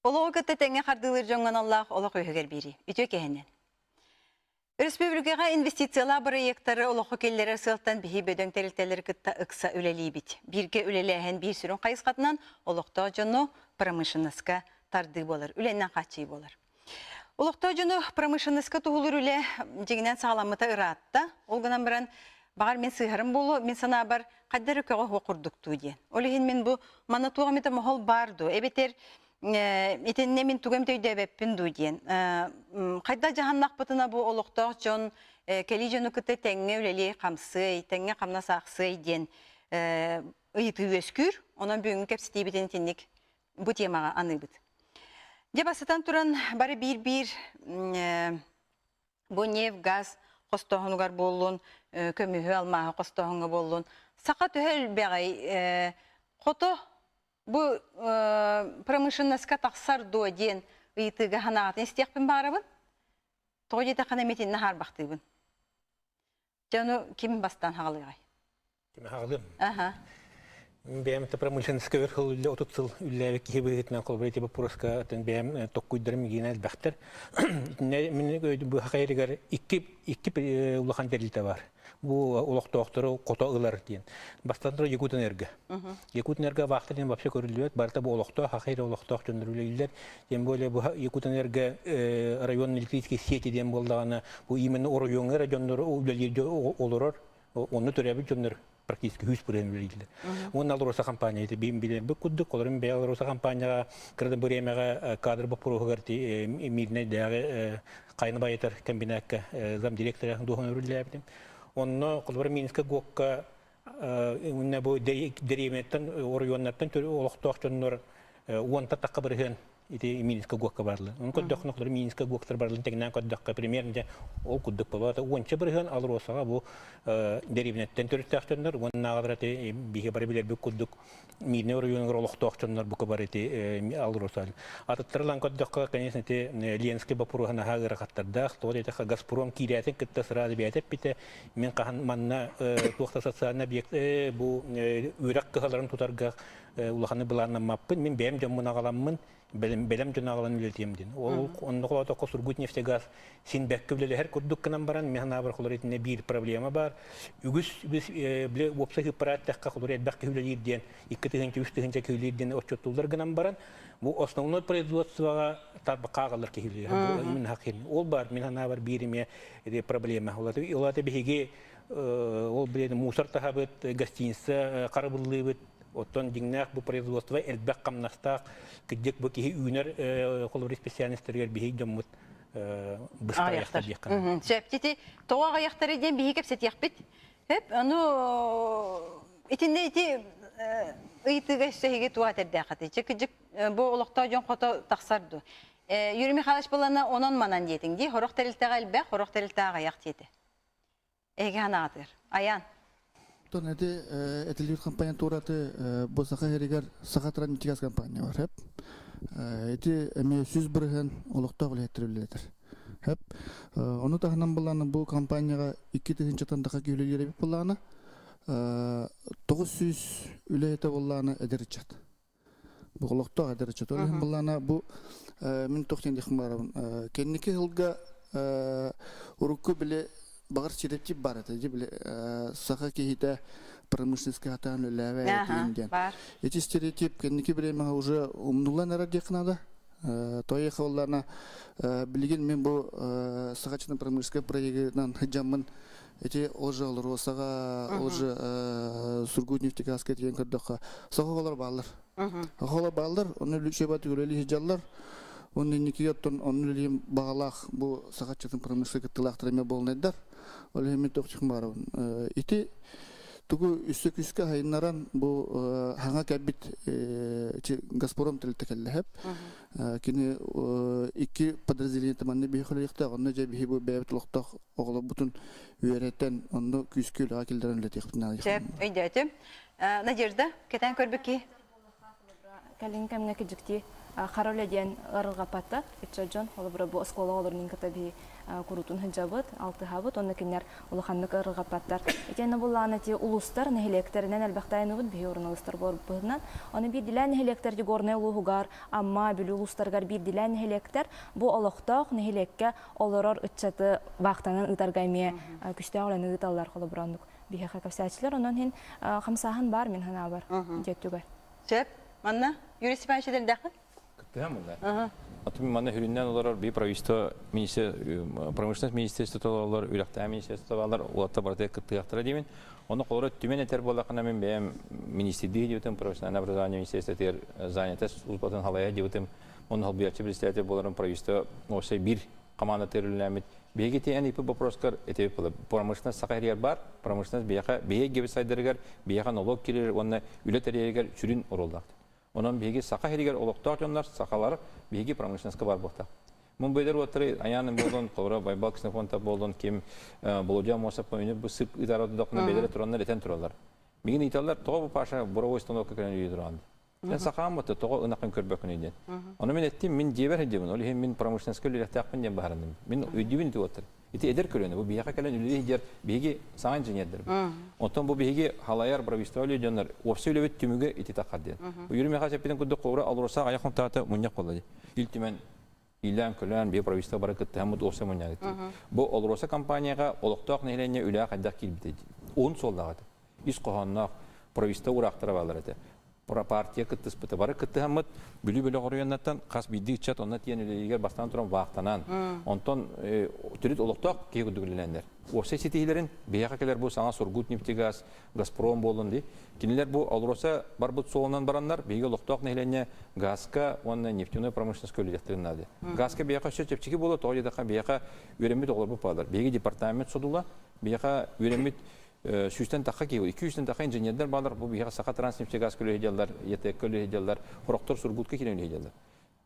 Олоҕу кытта тэҥҥэ хардыылыыр дьоҥҥо аналлаах олох үөһүгэр биэрии. Үтүө кэһэнэн. Өрөспүүбүлүкэҕэ инвестициялаах бырайыактары олоххо киллэрэр сыалтан биһи бөдөҥ тэрилтэлэри кытта ыкса үлэлиибит. Бииргэ үлэлээһин биир сүрүн хайысхатынан олохтоох дьону промышленноска тардыы буолар, үлэннэн хааччыйыы буолар. Олохтоох дьону промышленноска туһулуур үлэ дьиҥинэн саҕаламмыта ыраатта. Ол гынан баран, баҕар мин сыыһарым буолуо, мин санаабар, хайда эрэ көҕө суох курдуктуу диэн. Ол иһин мин бу манна туох эмитэ моһол баар дуо, эбэтэр итиннэ мин тугу эмит өйдөөбөппүн дуу диэн. Хайда дьаһаннахпытына бу олохтоох дьон кэлии дьону кытта тэҥҥэ үлэлии хамсыай, тэҥҥэ хамнас аахсыай диэн ыйытыы үөскүүр. Онон бүгүҥҥү кэпсэтиибитин итинник бу темаҕа аныыбыт. Дьэ бастатан туран бары биир-биир бу нефть, газ хостооһунугар буоллун, көмүһү, алмааһы хостооһуҥҥа буоллун, саха төһө элбэҕий хото бу промышленноска тахсар дуо диэн ыйытыыга санаҕытын истиэхпин баҕарабын. Тоҕо диэтэххинэ митиннэ хаарбахтыыбын. Дьэ ону ким бастаан хаҕалыаҕай? Ким хаҕалыам? Аха. Бэйэм промышленноска өр сыл үлэ 30 сыл үллээбит киһи быһыытынан холобур ити боппуруоска бэйэм токкуйдарым игиинэ элбэхтэр. Итиннэ мин быһа хайырыгар икки икки улахан тэрилтэ бар. Бу олохтоохтору хото ылар диэн. Бастатан туран Якутэнерго. Якутэнерго вахта диэн вообще көрүллүбэт. Барыта бу олохтоох, хахайра олохтоох дьоннор үлэлииллэр. Тем более бу Якутэнерго район электрической сети диэн буоллаҕына, бу именно оройуоҥҥа эрэ дьоннор үлэлиир олорор, онно төрөөбүт дьоннор практически хүс бырыан үлэлииллэр. Уонна Алроса компания ити билэрбит курдук, олорун бэйэ Алроса компанияҕа кырада бириэмэҕэ кадр боппуруоһугар Мирнэйдээҕи хайны байытар комбинакка замдиректора дуоһун үрүллээбитим. Онно холобура Минскэ ГОКка уонна бу дэриэбинэттэн оройуоннартан олохтоох дьоннор уонта тахха бырыһыан ити Минскэ ГОКка барлы. Оны көрдөххүнэ холобура Минскэ ГОКтар барлын тэҥнээн көрдөххө примерно дьэ ол курдук болуо. Уонча бырыһыан Алросаҕа бу дэриэбинэттэн төрүттээх дьоннор уоннааҕылар ити биһиги бары билэрбит курдук Миирнэй оройуонугар олохтоох дьоннор бука бары ити Алроса. Атыттары ылан көрдөххө, конечно, ити Ленский боппуруоһа наһаа ыарахаттардаах. Тоҕо диэтэххэ, Газпром киирээтин кытта сразу бэйэтэ эппитэ, мин хаһан манна туох да социальный объект бу үөрэх кыһаларын тутарга улаханнык былааннаммаппын, мин бэйэм дьоммун аҕаламмын, бэлэм дьону аҕалан үлэлэтиэм диэн. Ол онно холоотоххо Сургутнефтегаз син бэккэ үлэлэһэр курдук гынан баран, мин санаабар холор итиннэ биир проблема баар. Үгүс били уопсай ыппараат тэххэ холор элбэх киһи үлэлиир диэн, 2 тыһыынча, 3 тыһыынча киһи үлэлиир диэн отчуоттууллар гынан баран, бу основной производствоҕа тарбахха аҕалар киһи үлэлиир. Бу именно хакин. Ол бар, мин санаабар биир эмиэ проблема. Ол ата биһиги ол билен мусор таһабыт, гостиница харабыллыыбыт, оттон дьиҥнээх бу производство элбэх хамнастаах кырдьык бу киһи үүнэр холобур специальностарыгар биһиги дьоммут быстар диэххэ. Сөп. Ити тоҕо аҕыйахтары диэн биһиги кэпсэтиэхпит. Хөп, ону итиннэ ити ыйытыыга өссө эһиги туох этэрдээххитий? Чэ, кырдьык бу олохтоох дьон хото тахсар дуо? Юрий Михайлович былана онон-манан диэтиҥ дии. Хорох тэрилтэҕэ элбэх, хорох тэрилтэҕэ аҕыйах диэтэ. Эһиги санаатыгар. Аян. Оттон эти этилибит компания туураты бу Саха сиригэр Саха Траннитигаз компания бар хэп. Ити эмиэ 100% олохтоох үлэһиттэр үлэлэтэр. Хэп. Ону таһынан былаана бу компанияҕа 2 тыһыынчаттан таха киһи үлэлиир эбит былаана. 900 үлэһитэ буоллаана эдэр ыччат. Бу олохтоох эдэр ыччат. Ол иһин былаана бу мин туох диэн диэхпин баҕарабын. Кэнники сылга урукку били баҕар стереотип бар этэ дии били саха киһитэ промышленностька сатаан үлэлээбэт диэн. Ити стереотип кэнники бириэмэҕэ уже умнуллан эрэр диэххэ наада. Тоҕо буоллаҕына билигин мин бу Саха промышленскай проегынан сылдьаммын ити уже Алросаҕа, уже Сургутнефтегазка тиийэн көрдөххө, саха оҕолор бааллар. Саха оҕолор бааллар, онно үлүчүөбэ үлэлии сылдьаллар. Уонна инникигэ оттон онно үлэлиим баҕалаах бу саха ыччатын промышленнай кыттыылаахтар эмиэ буолунайдар. Ол иһин мин туох баарабын. Ити тугу үссө күүскэ хайыннаран бу хаҥа кэлбит Газпром тэрилтэ кэллэһэп. Кини икки подразделение манна биһи хөлөйөхтөөх, онно дьэ биһи бу бэйэбит олохтоох оҕолорбутун үөрэтэн, онно күүскэ үлэҕэ киллэрэн үлэтиэхпитин наада. Сөп, өйдөөтүм. Надежда, кэтээн көрбүт киһи. Кэлин кэмҥэ кидьиктии. Хара үлэ диэн ыарырҕаппаттар. Ыччат дьон, холобура, бу оскуола оҕолорун кытта биһи куруутун сылдьабыт, алтыһабыт, онно кинилэр улаханнык ыарырҕаппаттар. Итиэннэ буллаҕына ити улуустар нэһилиэктэринэн элбэхтэ айаныбыт, биһи суруналыыстар буолбутунан. Ону биирдилээн нэһилиэктэр Горнай улууһугар, Амма, Бүлүү улуустарыгар биирдилээн нэһилиэктэр бу олохтоох нэһилиэккэ олорор ыччаты баахтанан ыытарга эмиэ күстээх үлэни ыыталлар, холобура, оннук биһиэхэ кэпсээччилэр. Онон иһин хамсааһын баар мин санаабар диэттүгэр. Сөп. Манна Юрий Степанович этэрдэххин? Кыттыһан булла. Отун манна хүрүннэн олорор би правительство министр промышленность министерствота олорор, үрэхтээх министерство балар улатта барыта кыттыахтара диэмин. Оны холоро түмен этер буоллахына мен бэйэм министрдии диэбитим, профессиональное образование министерствотыгар занятость службатын халайа диэбитим. Оны холбуяччы председатель боларым правительство осы бир команда терүллэмит. Биһиги ти эн ипи вопроскар этебит була. Промышленность саха хэригэр бар, промышленность биһиэхэ биһиги сайдарыгар, биһиэхэ налог кирер уонна үлэ тэрийэригэр сүрүн оруоллаах. Онон биһиги саха хэригэр олохтоох дьоннор, сахалар биһиги промышленностька бар буолта. Мун бөйдер уоттары аяны болон, холора Байбал Ксенофонтов болон, ким Володя Мосов үнү бу сып ытара докна бейлер тураннар этен туралар. Мигин италлар тоҕо бу Паша буровой установка кэлэн үйе туран. Мен сахаам бата тоҕо ынакын көрбөкүн диэн. Ону мен эттим, мин дьиэбэр дьиэбин, ол иһин мин промышленностька үлэлэхтээхпин диэн баһарынным. Мин өйдүүбүн ити уоттар. Ити эдэр көлүөнэ бу биһиэхэ кэлэн үлэлии сылдьар биһиги саҥа инженердэр. Онтон бу биһиги халайар правительство дьоннор уопсай үлэбит түмүгэ ити таххар диэн. Юрий Михайлович эппитин курдук холобура АЛРОСА айах хонтаата мунньах буолла дии. Ил Түмэн илээн көлөөн бие правительство бары кыттыһаммыт уопсай мунньах Бу АЛРОСА компанияга олохтоох нэһилиэнньэ үлэҕэ хайдах киирбитэ уһун суоллаах этэ. Ис хоһоонноох правительство уураахтара бааллар этэ. Партия кыттыспыта. Бары кыттыһаммыт Бүлүү бөлөх оройуоннартан хас биирдии ыччат онно тиийэн үлэлииригэр бастаан туран ваахтанан, онтон төрүт олохтоох киһи курдук үлэлээннэр. Уопсай ситиһиилэрин биһиэхэ кэлэр бу саҥа Сургутнефтегаз, Газпром буоллун дии. Кинилэр бу АЛРОСА барбыт суолунан бараннар, биһиги олохтоох нэһилиэнньэ газка уонна нефтяной промышленностька үлэлиэхтэрин наада. Газка биһиэхэ өссө чэпчэки буолуо, тоҕо диэтэххэ биһиэхэ үөрэммит оҕолорбут бааллар. Биһиги департамент содула, биһиэхэ үөрэммит сүүстэн тахха киһи, 200-тэн тахха инженердэр баалар, бу биһиэхэ Саха Транснефтегаз үлэһидьаллар, ЯТЭК үлэһидьаллар, хорохтор Сургутка киирэн үлэһидьаллар.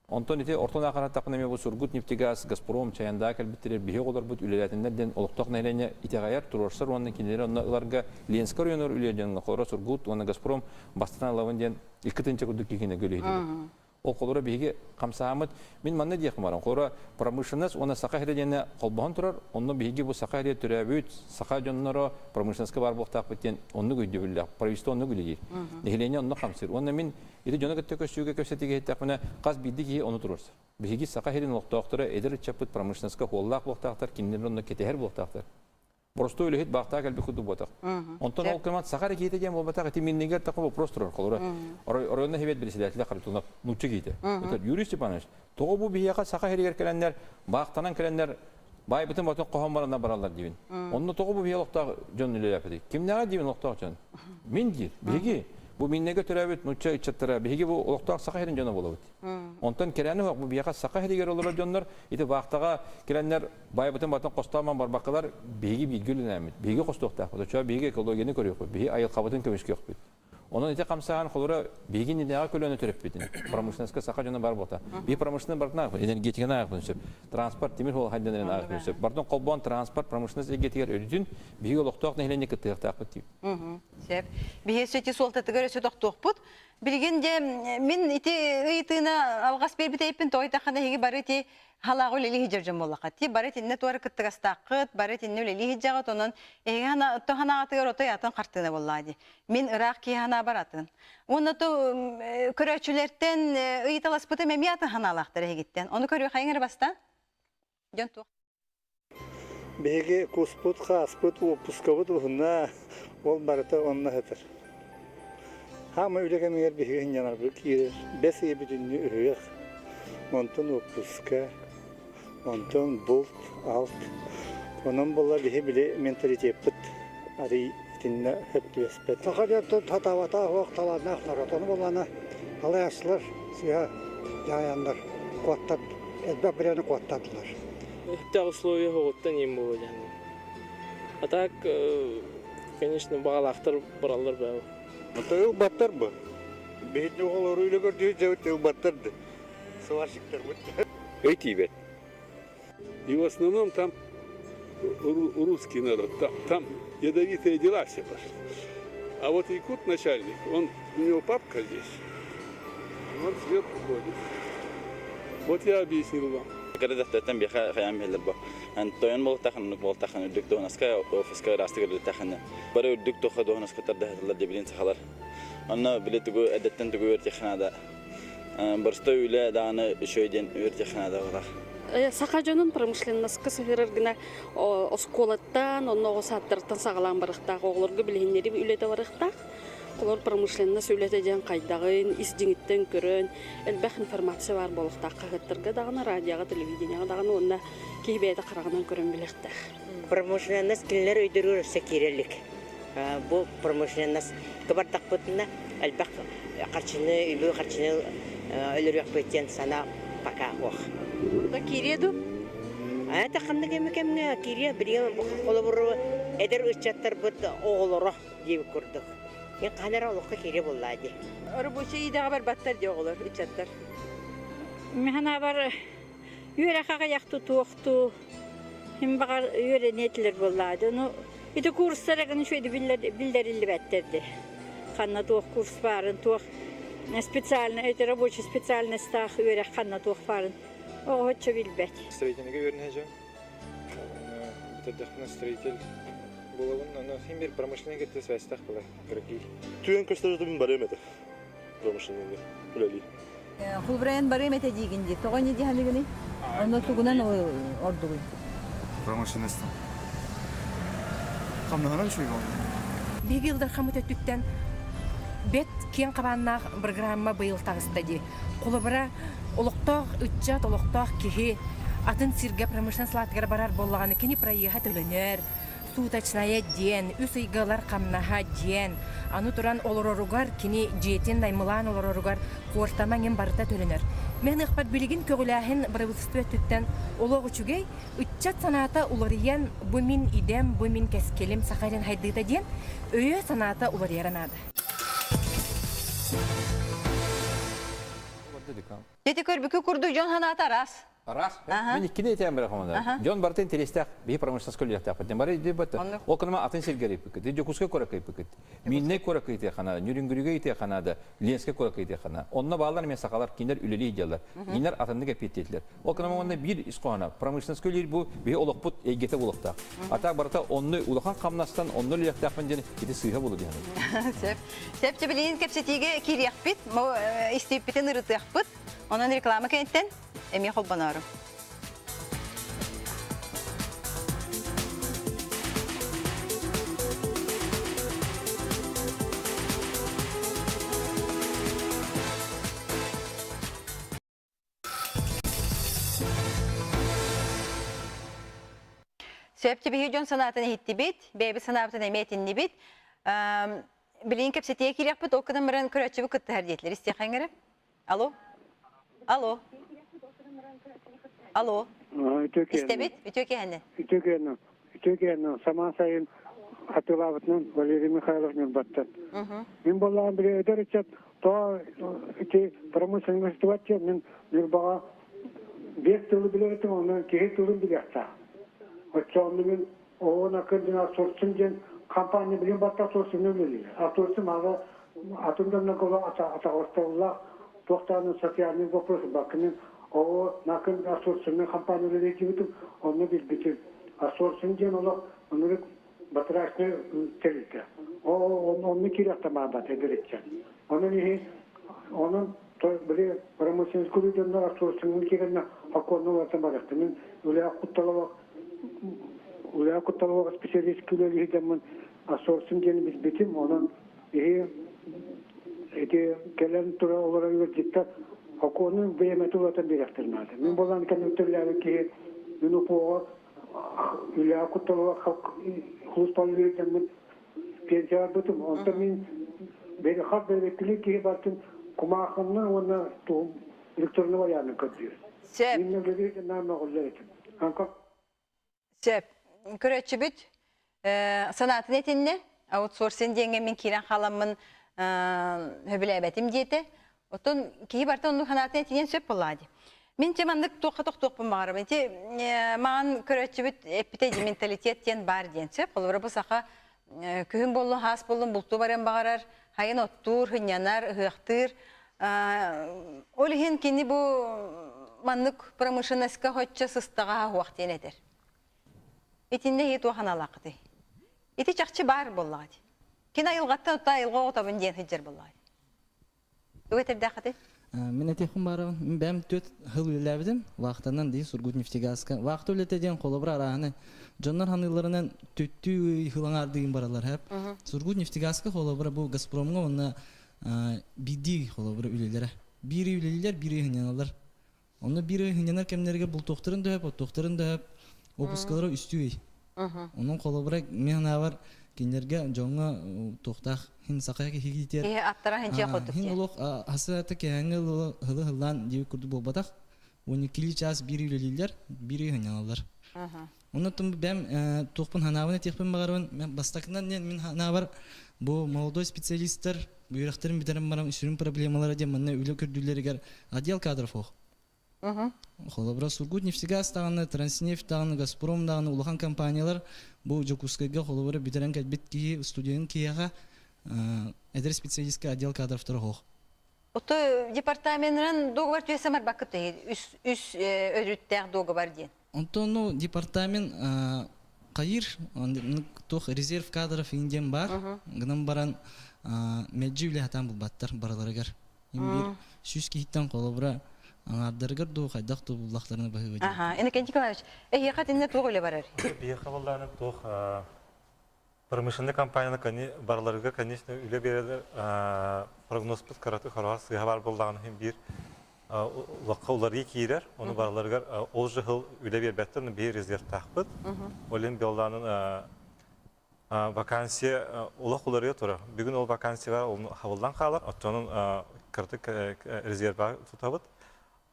Онтон ити ортон аахаратахпына эмиэ бу Сургут нефтегаз, Газпром, Чайандаа кэлбиттэрэ биһи оҕолорбут үлэлээтиннэр диэн олохтоох нэһилиэнньэ итэҕэйэр, туруорсар уонна кинилэри онно ыларга Ленскэй оройуонугар үлэлиир дьоҥҥо холоро Сургут уонна Газпром бастатан ылабын диэн 2 тыһыынча курдук киһини үлэһидьаллар. Ол холоро биһиги хамсааммыт, мин манна диэхим баран, холоро промышленность уонна саха сирэ диэнэ холбоһон турар, онно биһиги бу саха сирэ төрөөбүт, саха дьонноро промышленностька баар буолуохтаахпыт диэн оннук өйдөбүллээх, правительство оннук үлэлиир. Нэһилиэнньэ онно хамсыыр. Уонна мин ити дьону кытта көрсүүгэ кэпсэтиигэ иһиттэхпинэ, хас биирдии киһи ону туруорсар. Биһиги саха сирин олохтоохторо эдэр ыччаппыт промышленностька хуоллаах буолуохтаахтар, кинилэр онно кэтэһэр буолуохтаахтар. Простой үлэһит баахтаа кэлбит курдук буотах. Онтон ол кэмат саха эрэ диэн буолбатах, ити миннигэр такой вопрос турар. Холоро оройуонна хибет председателя Харитонов нуучча киһитэ. Это Юрий Степанович, тоҕо бу биһиэхэ саха сиригэр кэлэннэр, баахтанан кэлэннэр баайбытын батын хоһон баранна бараллар диибин. Онно тоҕо бу биһиэ олохтоох дьон үлэлээппитий? Кимнээҕэ диибин олохтоох дьон? Мин диир, биһиги бу миннэгэ төрөөбүт нуучча ыччаттара, биһиги бу олохтоох саха сирин дьоно буолабыт. Онтон кэрэни суох бу биһиэхэ саха сиригэр олорор дьоннор ити баахтаҕа кэлэннэр байбытын батын хостоомон барбаккалар биһиги бииргэ үлэлээммит, биһиги хостуохтаахпыт, оччоҕо биһиги экологияны көрүөхпүт, биһиги айылҕабытын көмүскүөхпүт. Онон ити хамсааһын холоро биһиги иннинээҕи көлүөнэ төрөппүтүн, промышленностька саха дьоно бар буолта. Биһи промышленность бартын ааҕыппыт, энергетиканы ааҕыппытын сөп, транспорт, тимир суол хайдан ааҕыппытын сөп. Бартын холбоон транспорт, промышленность эйгэтигэр өрүтүн биһиги олохтоох нэһилиэнньэ кыттыахтаахпыт диир. Сөп. Биһи өссө ити суолтатыгар өссө тохтуохпут. Билигин дьэ мин ити ыйытыына алҕас биэрбит эйпин тоойдаххына эһиги бары ити халааҕы үлэлии сылдьар дьон буоллахха. Ти бары итиннэ туора кыттыгастааххыт, бары итиннэ үлэлии сылдьаҕыт, онон эһиги тоһанаҕытыгар отой атын хартыына буоллаҕа дии. Мин ыраах киһи санаабар атын. Уонна то көрөөччүлэртэн ыйыталаспытым эмиэ атын санаалаахтар эһигиттэн. Ону көрүөхайыҥ эрэ бастаан. Дьон туох Биһиги куспут, хааспыт, уоппускабыт уһунна, ол барыта онно сытар. Хаама үлэ кэмигэр биһиги сынньанарбыт киирэр. Бэс ыйа бүтүннүү ыһыах, онтон уоппуска, онтон булт, алт. Онон буолла биһи били менталитеппыт арый итиннэ сөп түбэспэт. Саха диэн сатаабатаах уох талааннаах норуот. Ону буоллаҕына салайааччылар сыыһа дьаһайаннар куоттат, элбэх бириэмэни куоттардылар. Сөптөөх условия оҕуттан иин буолуо диэн. А так, конечно, баҕалаахтар бараллар баа. Ылбаттар бу. Биһиги оҕолору үлэ көрдүү дьэбит ылбаттар да. Сварщиктарбыт. Өй тиийбэт. И в основном там русский народ, там ядовитые дела все пошли. А вот якут начальник, он, у него папка здесь, он сверху ходит. Вот я объяснил вам. Кырдахтаттан биха хаям биллер бу. Ан тойон болтахан болтахан үрдүк дуонаска офиска ырастык үрдүктахана. Бары үрдүк тоха дуонаска тардаһатылар дебилин сахалар. Онно били тугу эдеттен тугу өртеханада. Барстой үлэ дааны үчөйден өртеханада олар. Саха дьонун промышленноска сыһыарар гына оскуолаттан, онно оҕо саадтарыттан саҕалаан барыахтаах, оҕолорго билиһиннэри үлэтэ барыахтаах. Олор промышленность үлэтэ диэн хайдаҕын, ис дьиҥиттэн көрөн, элбэх информация баар буолуохтаах хаһыаттарга даҕаны, радиоҕа, телевидениеҕа даҕаны уонна киһи бэйэтэ хараҕынан көрөн билиэхтээх. Промышленность кинилэр өйдөрүгэр өссө киирэ илик. Бу промышленность кыбардахпытына элбэх харчыны, үбү харчыны өлөрүөхпүт диэн санаа пока суох. Киириэ дуу? Это ханнык эми кэмҥэ киириэ билигин холобур эдэр ыччаттарбыт оҕолоро диэбит курдук. Мен хаһан эрэ олоххо киириэ буоллаа дии. Рабочий идэҕэ барбаттар дии оҕолор, ыччаттар. Мин санаабар үөрэх аҕыйах тутуохтуу Мин баҕар үөрэниэ этилэр буоллаҕа дии. Ону ити курстар гын үчүгэйдик биллэриллибэттэр дии. Ханна туох курс баарын, туох специально, эти рабочий специальностаах үөрэх ханна туох баарын оҕо оччо билбэт. Строительныйга үөрэнэ дьон. Бүтэрдэхпинэ строитель буолабын. Ону син бир промышленный кытта связьтах была кыракый. Түгэн көстөрүтүн барыам этэ. Промышленныйга үлэлии. Хулбрайан барыам этэ диигин дии. Тоҕо инньэ дии Онно тугунан ордугуй? Промышленностан. Хамнаһынан үчүгэй буолла. Биһиги Ылдархаммыт өттүттэн бэт киэҥ хабааннаах программа быйыл таҕыста дии. Холобура, олохтоох ыччат, олохтоох киһи атын сиргэ промышленность салаатыгар барар буоллаҕына, кини проеһа төлөнөр, суточная диэн, үс ыйга ылар хамнаһа диэн, аны туран олороругар кини дьиэтин наймылаан олороругар куортама эҥин барыта төлөнөр. Мин ыхпат билигин көҕүлээһин бырабыыталыстыба өттүттэн олох үчүгэй, ыччат санаата уларыйан бу мин идэм, бу мин кэскилим саха эрин хайдыыта диэн өйө-санаата уларыйара наада. Ити көрбүкү курдук дьон санаата араас. Араас. Мин иккини этэн бара хомонор. Дьон барыта интэриэстээх биһи промышленностка үлэлиэхтээхпит. Бары дебат. Ол кыныма атын сиргэ ыйыппыккыт. Дьокуускай куоракка ыйыппыккыт. Мииннэй куоракка ыйытыахха Нюрюнгүрүгэ ыйытыахха Ленскэй куоракка ыйытыахха Онно бааллар эмиэ сахалар кинилэр үлэлии дьаллар. Кинилэр атыннык эппиэттиэтилэр. Ол кыныма уонна биир ис хоһооно. Промышленностка үлэлиир бу биһи олохпут эйгэтэ буолуохтаах. А так барыта онно улахан хамнастан онно үлэлиэхтээхпин диэн ити сыыһа буолуо диэн. Сөп. Сөп билигин кэпсэтиигэ киириэхпит, истииппитин ырытыахпыт. Онон реклама кэнниттэн эмиэ холбоноору. Сөп биһи дьон санаатын иһиттибит, бэйэбит санаабытын эмиэ этиннибит. Билигин кэпсэтиэ киириэхпит, ол гынан баран көрөөччүбүт кыттыһар диэтилэр. Истиэххэ эрэ. Алло? Алло? Алло? Истэбит? Үтүө киэһэнэн. Үтүө киэһэнэн. Үтүө киэһэнэн. Самаан сайын хатылаабытынан Валерий Михайлов Ньурбаттан. Мин буоллаҕым били эдэр ыччат тоҕо ити промышленность мин Ньурбаҕа биэс тылы билэр этим, онон киһи тылын билиэхтээх. Оччоҕуна мин оҕо аккын аутсорсинг диэн компания билин батта аутсорсиҥҥа үлэлиир. Аутсорсинг аны атын дьоннорго атаҕастабыллаах туох даҕаны социальный вопрос бакка мин оҕо накын аутсорсиҥҥа компания үлэлиир онно билбитим. Аутсорсинг диэн олох оннук батрачный тэрилтэ. Онно киириэхтэ маабат эдэр ыччат. Онон иһи онон били промышленность дьоннор аутсорсиҥҥа киирэннэ хокуонна уларытан барыахта. Мин үлэ кутталабак үлэ кутталабак специалист күлэлиһи аутсорсинг диэн билбитим. Онон иһи ити кэлэн тура олорор ыалдьыттар хокуону бэйэмэти уларытан биэриэхтэрин наада. Мин буолан кэнниттэн киһи мин упуоҕа үлэ кутталабак хлуспалыы дьоммун пенсия барбытым. Онтон мин хас бэрэбиэркэлиир киһи бартын кумаахынна уонна электронный варианын көрдүүр. Сөп. Мин үлэлиир наам мөҕүллэр этим. Сөп. Көрөөччүбүт санаатын этиннэ. Аутсорсинг диэҥҥэ мин киирэн халаммын хөбүлээбэтим диэтэ. Оттон киһи барыта оннук санаатын этиниэн сөп буоллаҕа дии. Мин те маннык туохха тохтуохпун баҕарабын. Ити маҕан көрөөччүбүт эппитэ дии менталитет диэн баар диэн сөп. Холобура бу саха күһүн буоллун, хаас буоллун бултуу барыан баҕарар, хайын оттуур, сынньанар, ыһыахтыыр. Ол иһин кини бу маннык промышленноска хоччо сыстаҕаһа суох диэн этэр. Итиннэ иһи туох аналааххытый? Ити чахчы баар буоллаҕа дии. Кини айылҕаттан отто айылҕа оҕотобун диэн сылдьар буоллаҕа дии. Тугу этэрдээххитий? Мин этиэхпин баарабын. Мин бэйэм түөрт сыл үлэлээбитим. Вахтанан дии Сургутнефтегазка. Вахта үлэтэ диэн холобура арааһыны дьоннор ханыыларынан түттүү хылаҥаардыгын баралар хэп. Сургутнефтегазка холобура бу Газпромҥа уонна биирдии холобура үлэлэрэ. Биир үлэлиилэр, биир ыһынньаналар. Онно биир ыһынньанар кэмнэригэр бултуохтарын да сөп, оттуохтарын да сөп. Опускалара үстүү ый. Онон холобура мин санаабар кинилэргэ дьоҥҥо туохтаах хин саха киһи Киһи аттара хинчиэ курдук хин олох хасыата кэһэҥҥэ ылы ыллаан диэбит курдук буолбатах. Уонна кили чаас биир үлэлииллэр, биир ыһынньаналлар. Онно бэм туохпун ханаабын этиэхпин баҕарабын. Бастакынан мин ханаабар бу молодой специалисттар үөрэхтэрин бүтэрэн баран сүрүн проблемалара диэн манна үлэ көрдүүллэригэр отдел кадров ох. Холобура, Сургутнефтегаз даҕаны, Транснефть даҕаны, Газпром даҕаны улахан компаниялар бу Дьокуускайга холобура бүтэрэн кэлбит киһи студент киһиэхэ эдэр специалистка отдел кадровтара оһох. Ото департаменынан договор түһэсэ барбаккыт үс үс өрүттээх договор диэн. Онтон ну департамент хайыр туох резерв кадров индиэн бар гынан баран мэлдьи үлэ булбаттар барыларыгар. Им биир 100 киһиттэн холобура аҥаардарыгар дуу хайдах дуу буллахтарына баһыыба диэн. Аха, Иннокентий Николаевич, эһиэхэ тиннэ туох үлэ барар? Биһиэхэ баллааны туох промышленный компанияны барыларыгар, конечно, үлэ биэрэлэр прогнозпут кыраты хороҕор сыыһа баар буоллаҕына иһин биир улахха уларыы киирэр. Ону барыларыгар ол же сыл үлэ биэрбэттэр, но биир резервтаахпыт. Ол иһин буоллаанын вакансия олох уларыйа турар. Бүгүн ол вакансияга хабыллан хаалар, оттонун кырдык резервэ тутабыт,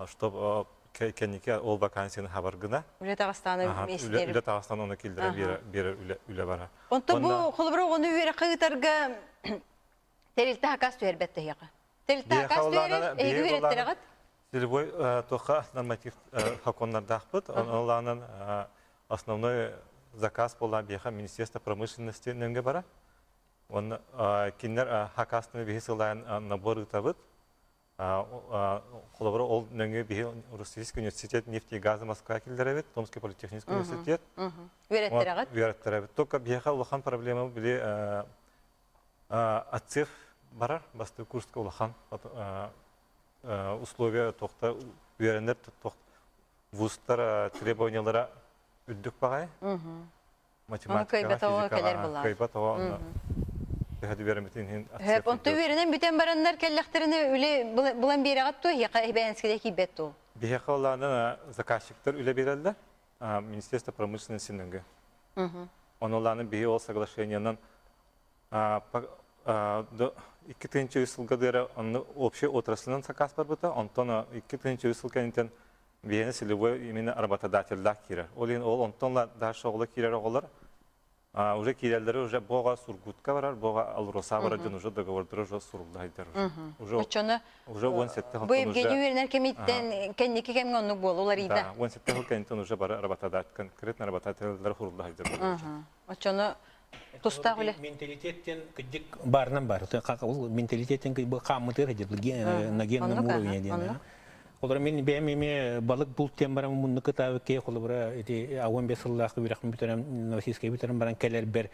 чтобы кэнники ол вакансияны хабар гына. Үлэ таҕыстааны миэстэлэр. Үлэ таҕыстааны оны киллэрэ биэрэр үлэ бара. Онто бу холобура оҕону үөрэххэ ыытарга тэрилтэ хакас түһэрбэт тэһиэхэ. Тэрилтэ хакас түһэрэр, эһиги үөрэттэрэҕит? Целевой туохха норматив хаконнардаахпыт. Онолаанан основной заказ буолла биэхэ Министерство промышленности нөҥгө бара. Онно кинилэр хакастыны биһи сылайан набор ыытабыт. Холобура, ол нөҥүө биһи Российский университет нефти и газа Москва киллэрэбит, Томский политехнический университет. Үөрэттэрэҕит? Үөрэттэрэбит. Только биһиэхэ улахан проблема били отсев барар, бастакы курска улахан условия туохта үөрэнэр вузтар требованиялара үрдүк баҕай. Математикаҕа, физикаҕа кыайбат оҕо төһө үөрэммитин иһин Хөп, онто үөрэнэн бүтэн бараннар кэллэхтэринэ үлэ булан биэрэҕит дуо, эһиэхэ эбээнскэдэ киирбэт дуо? Биһиэхэ олаанан заказчиктар үлэ биэрэллэр, Министерство промышленности нөҥгө. Ону биһи ол соглашениенан 2003 сылга дыара онно общий отраслынан сакаас барбыта, онтон 2003 сыл кэнниттэн биһиэнэ целевой именно работодателлаах киирэр. Ол иһин ол онтон дальше оҕолор киирэр оҕолор уже киирэллэри уже бога Сургутка барар, бога Алроса барар дьон уже договордара уже сурулла хайдар уже. Уже Оччону уже 17 бу Евгений үөрэнэр кэмиттэн кэнники кэмҥэ оннук буолулар ида. Да, 17 жыл кэнниттэн уже бары работодатель, конкретно работодателлэр хурулла хайдар. Оччону тустаах үлэ. Менталитеттен кыдьык барынан бар. Ол менталитеттен хааммытыр на генном уровне диэн. Олор мин бэйэм эмиэ балык булт диэн баран муннук кытаабыт киһи холобура ити ауан бес сыллаах үөрэхпин бүтэрэн Новосибирскай бүтэрэн баран кэлэрбэр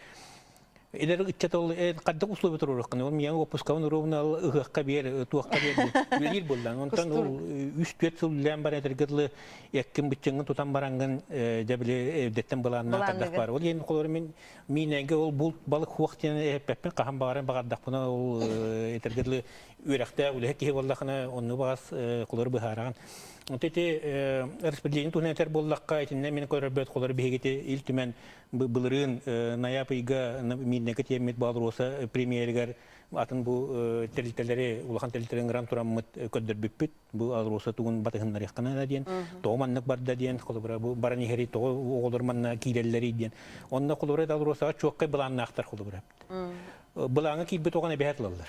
Эдэр ыччат ол хайдах условия туруоруххун ол миэҥ отпускабын уруобуна ыһыахха биэр туохха биэр үлэлиир буоллаҥ онтон ол үс түөрт сыл үлэлээн баран этэргэ дылы эккин быччыҥҥын тутан бараҥҥын дьэ били эрдэттэн былааннаах хайдах баар ол иһин холобура мин миинэйгэ ол булт балык хуох диэн эппэппин хаһан баҕаран баҕардахпына ол этэргэ дылы үөрэхтээх үлэһит киһи буоллахына онну баҕас холобура быһаараҕын Онто ити распределение туһунан этэр буоллахха итиннэ мин көрөрбөт холор биһигити Ил Түмэн былырыын ноябрь ыйга Миирнэгэ тиэммит Баалроса премьеригэр атын бу тэрилтэлэри улахан тэрилтэлэри ыҥыран тураммыт көрдөрбүппүт бу Алроса тугун батыһыннарыаххына диэн тоҕо маннык барда диэн холобура бу баран иһэри тоҕо оҕолор манна киирэллэрий диэн онно холобура Алросаҕа чуоккай былааннаахтар холобура былааҥҥа киирбит оҕону эбэһээт ылаллар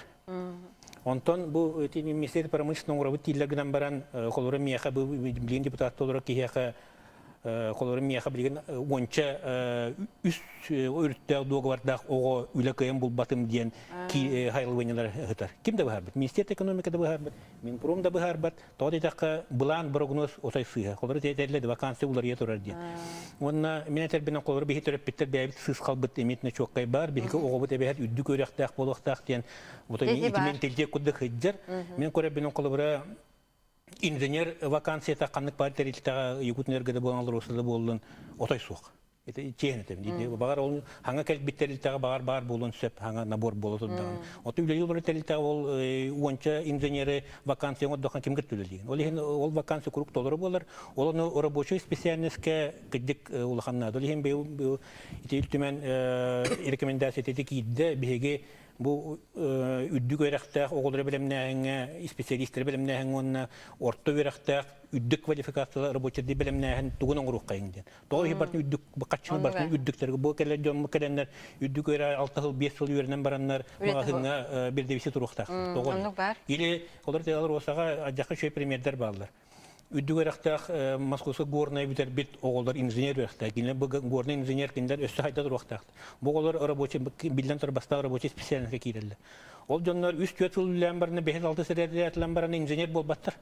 Онтон бу ити министр промышленный оҥоробут дииллэр гынан баран, холобура миэхэ бу билигин депутат олорор киһиэхэ Холобура миэхэ билигин уонча үс өрүттээх дуогабардаах оҕо үлэ кыайан булбатым диэн хайылбынньалар ыһытар. Ким да быһаарбат. Министерство экономика да быһаарбат, Минпром да быһаарбат. Тоҕо диэтэххэ, былаан прогноз отой сыыһа. Холобура этэллэр вакансия уларыйа турар диэн. Уонна мин этэрбинэн холобура биһи төрөппүттэр бэйэбит сыыс халбыт эмиэ чуоккай баар. Биһиги оҕобут эбэһэт үрдүк үөрэхтээх буолуохтаах диэн отой итимэн тилдиэ курдук сылдьар. Мин көрөрбүнэн холобура инженер вакансията ханнык баар тэрилтэҕэ Якутэнерго да буолан Алроса да буоллун отой суох. Это чиэһин этим дии. Баҕар ол хаҥа кэлбит тэрилтэҕэ баҕар баар буолуон сөп хаҥа набор буола турдаҕына. Оту үлэлии олорор тэрилтэҕэ ол уонча инженеры вакансия оҥордоххо ким кытта үлэлиигин. Ол иһин ол вакансия куруук толору буолар. Ол ону рабочай специальностька кырдьык улахан наада. Ол иһин быйыл ити Ил Түмэн рекомендация киирдэ. Биһиги Бу үрдүк үөрэхтээх оҕолору бэлэмнээһиҥҥэ, исписэлиистэри бэлэмнээһиҥҥэ уонна орто үөрэхтээх үрдүк квалификациялаах рабочайдыы бэлэмнээһин тугун оҥоруоххайыҥ диэн. Тоҕо иһи бартын үрдүк хаччыны бартын үрдүктэргэ бу кэлэр дьон кэлэннэр үрдүк үөрэ алта сыл биэс сыл үөрэнэн бараннар маҕаһыыҥҥа бирдэбиси туруохтаахтар. Тоҕо? Или олор теалар уосаҕа адьахха үчүгэй примердэр бааллар. Үрдүк үөрэхтээх Московскай горнай бүтэрбит оҕолор инженер үөрэхтээх. Кинилэр бу горнай инженер кинилэр өссө хайда туруохтаахтар. Бу оҕолор рабочий биллэн турар бастаах рабочий специальностька киирэллэр. Ол дьоннор үс-түөрт сыл үлэлээн баран бэһис-алтыс этэрээтлэн баран инженер буолбаттар.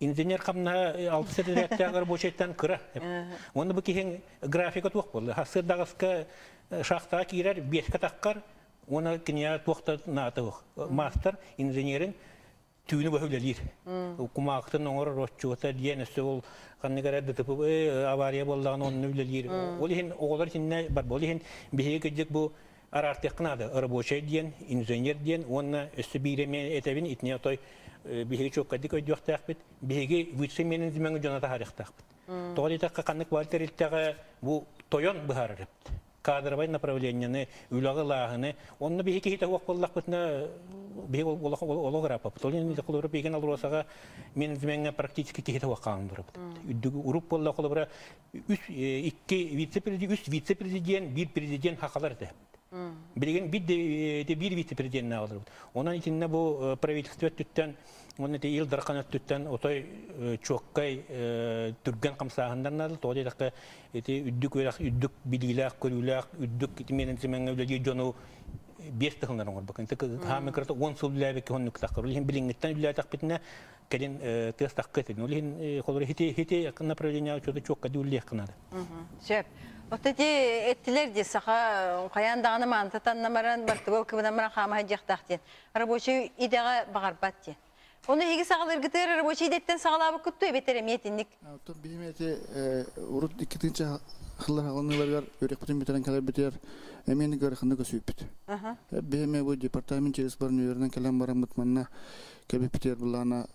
Инженер хамнаһа алтыс этэрээттээх рабочайтан кыра. Уонна бу киһиҥ графика туох буолла? Сырдаҕаска шахтаҕа киирэр, биэскэ таххар, уонна киниэхэ туох да наада суох. Маастар инженерин түүнү быһа үлэлиир. Кумаахтын оҥорор отчуота диэн өссө ол ханнык эрэ ДТП авария буоллаҕына онно үлэлиир. Ол иһин оҕолор итиннэ бар ол иһин биһиги кырдьык бу араартыахха наада. Рабочай диэн, инженер диэн уонна өссө биир эмиэ этэбин итини отой биһиги чуоккайдык өйдүөхтээхпит. Биһиги высший менеджмеҥҥэ дьоно таһаарыахтаахпыт. Тоҕо диэтэххэ ханнык баар тэрилтэҕэ бу тойон быһаарар эбит. Кадровай направлениены, үлэҕэ ылааһыны, онно биһи киһитэ суох буоллахпытына, биһи олох ырааппаппыт. Ол иһин холобура биһиги Алросаҕа менеджмеҥҥэ практически киһитэ суох хаалан турабыт. Үрдүк уруп буолла холобура үс икки вице-президент, үс вице-президент, биир президент хахалар этэ. Билигин биир биир вице-президент олорбут. Онон итиннэ бу правительство өттүттэн Уонна ити Ил Дархан өттүттэн отой чуоккай түргэн хамсааһыннар наада. Тоҕо диэтэххэ, ити үрдүк үөрэх, үрдүк билиилээх, көрүүлээх, үрдүк ити менеджмеҥҥэ үлэлиир дьону биэс тыһыллар оҥорбоккун. Хаамыы кырата 10 сыл үлэлээбиккэ оннук таххар. Ол иһин билиҥҥиттэн үлэлээтэхпитинэ, кэлин тыас тахха этин. Ол иһин холобура хити хити направление чуота чуокка үлэлиэххэ наада. Сөп. Вот эти эттилер ди саха хайаан даҕаны маанта таннамаран бартыбыл кыбынан баран хаама сылдьыахтаах диэн. Рабочий идэҕэ баҕарбат диэн. Ону эһиги саҕалыыргытыгар рабочий идэттэн саҕалаабыккыт дуо эбэтэр эмиэ итинник? Оттон биһим эти урут иккитинчи сыллар хаалыныыларыгар үөрэхпитин бүтэрэн кэлэрбитигэр эмиэ ыараханнык өсүйбүт. Биһиме бу департамент через баран үөрэнэн кэлэн бараммыт манна кэлбиппитигэр былаана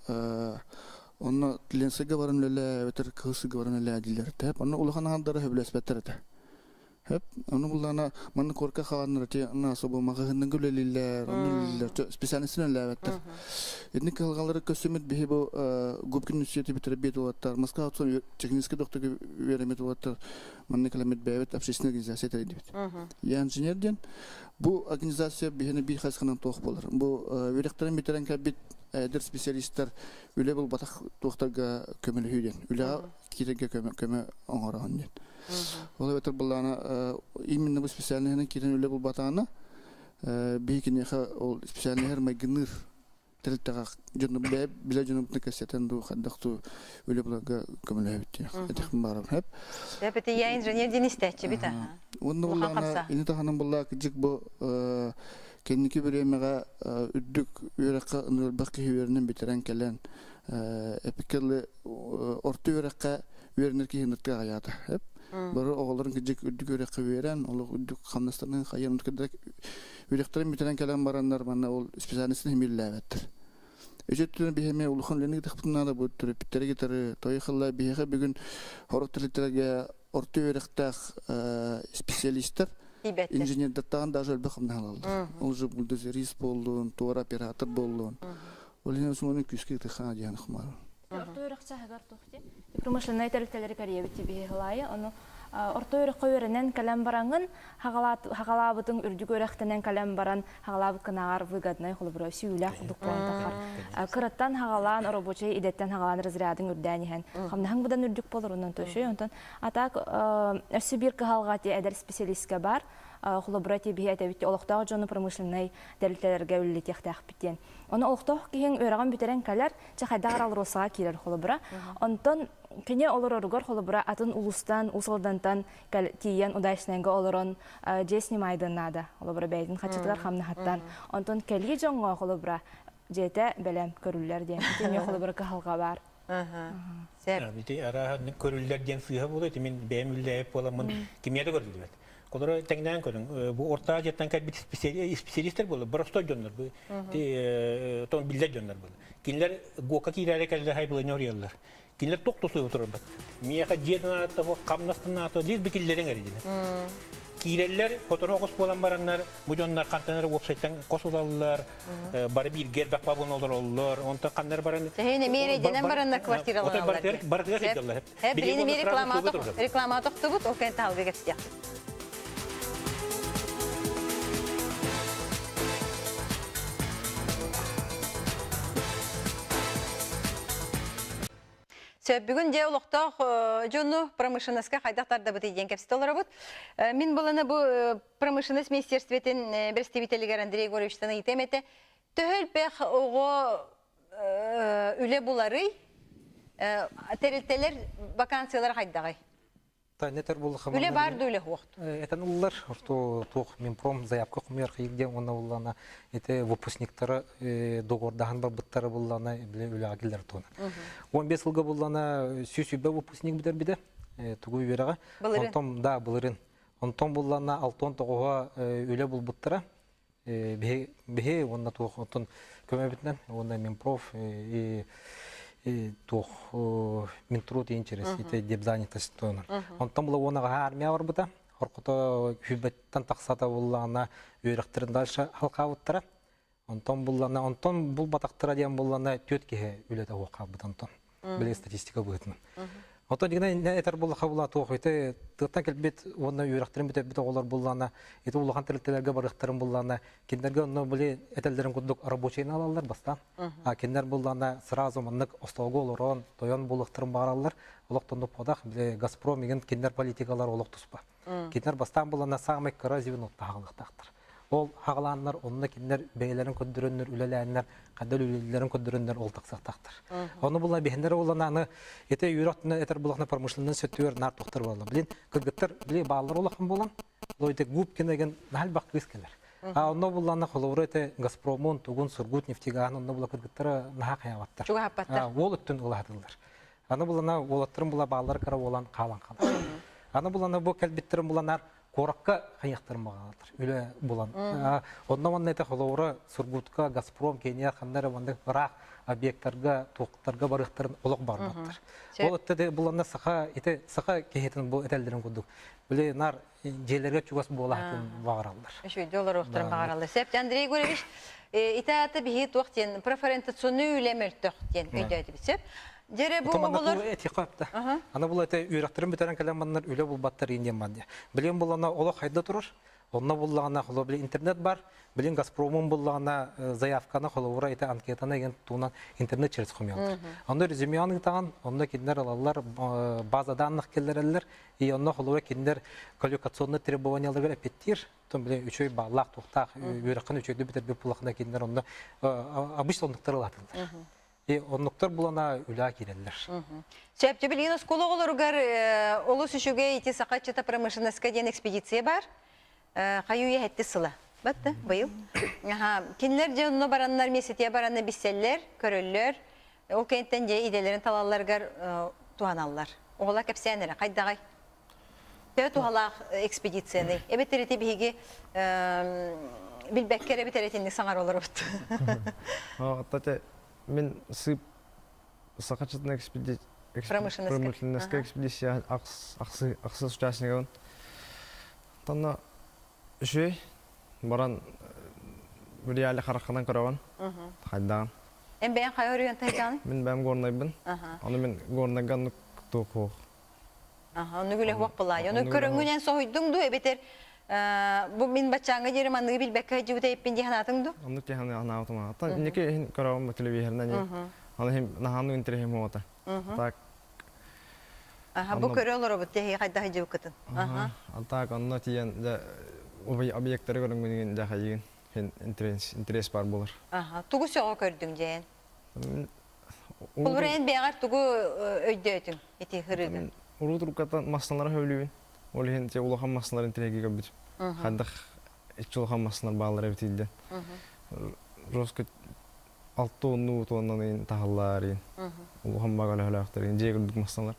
онно Ленсыга баран үлэлээ эбэтэр Кыһыл баран үлэлээ дииллэр этэ. Онно улахан аҥардара сөбүлэспэттэр этэ. Хөп, ону буллаана манна куорка хааланнар ити ана особо маҕаһыыннарга үлэлииллэр, онно үлэлииллэр, специальностын үлэлээбэттэр. Итинник кыһалҕалары көрсөммүт биһи бу Губкин университеты бүтэрбит уолаттар, Москва отсон технический докторга үөрэммит уолаттар манна кэлэммит бэйэбит общественная организация тэрийдибит. Я инженер диэн бу организация биһини биир хайысханан туох буолар. Бу үөрэхтэрин бүтэрэн кэлбит эдэр специалистар үлэ булбатах туохтарга көмөлөһүү диэн. Үлэҕэ киирэргэ көмө көмө оҥороһун диэн. Ол эбэтэр былаана именно бу специальноһынан киирэн үлэ булбатаҕына биһи киниэхэ ол специальноһар майгынныыр тэрилтэҕэ дьону бэйэ билэ дьонубутун кэпсэтэн дуу хайдах дуу үлэ буларга көмөлөһөбүт диэн этихпин баарым хэп. Эпити я инженер диэн истээччибит аха. Уонна буллаана ини таһынан буллаа кыдьык бу кэнники бириэмэҕэ үрдүк үөрэххэ ынырбах киһи үөрэнэн бүтэрэн кэлэн эпикэлы орто үөрэххэ үөрэнэр киһи ыныртыга аҕыйаата. Бары оҕолорун кыдьык үрдүк үөрэххэ үөрэн, олох үрдүк хамнастарын хайан үөрэхтэрин бүтэрэн кэлэн бараннар манна ол специальностын химииллээбэттэр. Үчүттүн биһиэме улахан үлэни гытахпытын наада бу төрөппүттэри кытары той хылла биһиэхэ бүгүн хорох тэрилтэлэргэ орто үөрэхтээх специалистар инженердартан даже элбэх хамнаһалаллар. Ол же бульдозерист буоллун, туора оператор буоллун. Ол иһин осмону күүскэ ытыхаа диэн хмар. Орто үөрэх чаһыгар туох дии? Промышленнай тэрилтэлэри кэрийэбит тибиһи хылаайы. Ону орто үөрэххэ үөрэнэн кэлэн бараҥын, хагалаабытыҥ үрдүк үөрэхтэнэн кэлэн баран, хагалаабыт кынааҕар выгоднай холобура сүүлээх курдук буолан таххар. Кыраттан хагалаан, рабочай идэттэн хагалаан разрядың үрдээн иһэн, хамнаһыҥ быдан үрдүк болор онон төшөй. Онтон а так өссө биир кыһалҕа ти эдэр специалистка бар. Холобура ти биһи этэбит олохтоох дьону промышленнай тэрилтэлэргэ үлэлэтиэхтээхпит диэн. Ону олохтоох киһиҥ үөрэҕин бүтэрэн кэлэр, чэ хайдах эрэ Алросаҕа киирэр холобура. Онтон кини олороругар холобура атын улуустан, Уус Алдантан тиийэн удачнайга олорон дьиэ снимайдын наада. Холобура бэйэтин хаччытыгар хамнаһыттан. Онтон кэлии дьоҥҥо холобура дьиэтэ бэлэм көрүллэр диэн. Ити эмиэ холобура кыһалҕа баар. Ити арааһа көрүллэр диэн сыыһа буолуо. Ити мин бэйэм үллээбит буоламмын кимиэ да көрүллүбэт. Колоро тэҥнээн көрүҥ. Бу Орто Азияттан кэлбит специалистер буолар, боростой дьоннор бу. Тон биллэр дьоннор буолар. Кинилэр ГОКа киирээри кэллэр хайбылыны оруйаллар. Кинилэр туох тусуйу турарбат. Миэхэ дьиэ наата, хамнастан наата, лишь бы киллэриҥ эрэ дии. Киирэллэр, хотору оҕус буолан бараннар, бу дьоннор хантан эрэ уопсайтан хос ылаллар, бары бииргэ элбэх бабын олороллор, онтон ханнар баран... Тэһин эмиэ эрэйдэнэн бараннар квартираланаллар. Барытыгар сылдьаллар. Билигин эмиэ реклама тохтубут, ол кэннэ таһалга кэпсиэх. Сөп, бүгүн дьэ олохтоох дьону промышленноска хайдах тардабытый диэн кэпсэтэ олоробут. Мин буланы бу промышленность министерствотын представителигэр Андрей Егоровичтан ыйытыам этэ. Төһө элбэх оҕо үлэ буларый? Тэрилтэлэр вакансиялар хайдаҕый? Нетер буллаха Үлэ бар да үлэ хуохт. Этен уллар, орто туох Минпром заявка хомуйар хайык диэн уонна буллана ити выпускниктары договордаһан барбыттары буллана биле үлэҕэ киллэр туона. 15 сылга буллана 100 выпускник бүтэр биде тугу үөрэҕэ. Онтон да былырын. Онтон буллана 69-а үлэ булбуттара. Биһи уонна туох оттон көмөбүтүнэн уонна Минпроф и туох Минтруд интерес ити депзанятость туонар. Онтон була уона армия барбыта. Хоркото хүбэттэн тахсата буллаана үөрэхтерин дальше халкаабыттара. Онтон буллана онтон булбатахтара диэн буллана түөрт киһи үлэтэ хуоххаабыт онтон. Биле статистика быһытынан. Отон дигинэ этэр буллаха була туох ити тыаттан кэлбит уонна үөрэхтерин бүтэрбит оҕолор буллаана ити улахан тэрилтэлэргэ барыахтарын буллаана кинилэргэ онно били этэллэрин курдук рабочийны алаллар бастаан. А кинилэр буллаана сразу маннык остолго олорон тойон булуохтарын баараллар. Олохтон подах били Газпром игин кинилэр политикалар олох туспа. Кинилэр бастаан буллаана самый кыра звено таһаалыктаахтар. Ол хагалааннар онно кинилэр бэйэлэрин көрдөрөннөр үлэлээннэр хадал үлэлэрин көрдөрөннөр ол тахсахтахтар. Ону була биһиннэр уланааны ите юраттына этер булахна промышленный сөттүгэр нар тохтор буолла. Билин кыргыттар били бааллар улахан болан, лойте Губкин деген нахал бак кыз келер. А онно буллана холовру эте Газпромон, Тугун, Сургут, нефтегаан онно була кыргыттара наха хаябаттар. Чугахаппаттар. Ол өттүн улаатылар. Аны булана олаттарын була бааллар кара болан калан калар. Аны булана бу кэлбиттерин буланар куоракка хайыахтарын баҕалар үлэ булан. Онно манна это холовура Сургутка, Газпром, Кения ханнара маннык ыраах объекттарга, туохтарга барыахтарын олох барбаттар. Ол өттө буланна саха ити саха киһитин бу этэллэрин курдук. Биле нар дьиэлэргэ чугас буолаатын баҕараллар. Үчүгэй олоруохтарын баҕараллар. Сеп Андрей Егорович, итаата биһи туох диэн преферентационный үлэ мөлтөх диэн өйдөөтүбүт сөп. Дьэрэ бу оҕолор Ана бул эте үөрөхтөрүн бүтэрэн кэлэн маннар үлэ булбаттар иин диэн манна. Билин булана олох хайда турар. Онно буллаҕына холо билин интернет бар. Билин Газпромун буллаҕына заявканы холобура ите анкетаны еген туунан интернет через хомуялар. Онно резюмены ыытаҕын, онно кинилэр алаллар база данных келлереллер. И онно холобура кинилэр квалификационный требованияларыгар эппиттиир. Тон билин үчүгэй бааллаах туохтаах үөрэххин үчүгэйдик бүтэрбит буллахына кинилэр онно обычно оннуктар ылатылар. И оннуктар булана үлэ киирэллэр. Сөп, билигин оскуола оҕолоругар олус үчүгэй ити саха ыччата промышленноска диэн экспедиция бар. Хайыы хэтти сыла. Батта, быйыл. Кинилэр дьэ онно бараннар, месетия баранна бисселлер, көрөллөр. Ол кэнниттэн дьэ идэлэрин талалларыгар туһаналлар. Оҕолор кэпсээн эрэ, хайдаҕай? Төһө туһалаах экспедицияны? Эбэтэр ити биһиги билбэккэ эрэ эбэтэр итинник саҥара олоробут. Ата мен сып сахачытын промышленностька экспедиция ахсыс участнигын. Танна үшүй баран реале харахынан көрөҕөн хайдаан. Эн бэйэн хайа өрүйэн тайдааны? Мин бэйэм горнайбын. Аны мин горнайга оннук туох. Аха, оннук үлэ хуох былаай. Ону көрөҥүнэн соһуйдуҥ дуу эбэтэр бу мин баччааҥҥа диэри манныгы билбэккэ сылдьыбыта эппин дии санаатыҥ дуу? Оннук дии санаабытым. Аттан инники иһин көрөҕүм телевизорынан. Аны иһин наһааны интэриэһим хуота. Так. Аха, бу көрө олоробут тэһи хайдах сылдьыбыккытын. Аха. Так онно тиийэн дьэ объекттары көрөҥҥүн дьэ хайыгын интерес интерес бар болар. Аха, тугу сөҕө көрдүҥ дьээн? Холобура эн бэйэҕэр тугу өйдөөтүҥ ити ырыыга? Урут уруккаттан массыналары сөбүлүүбүн. Ол иһин те улахан массыналар интэриэһиргэ көрбүтүм. Хайдах иччи улахан массыналар бааллар эбит диэн. Жестко алта уоннуу туоннан таһаллар иин. Улахан багалөһөлөөхтөр дьиэ курдук массыналар.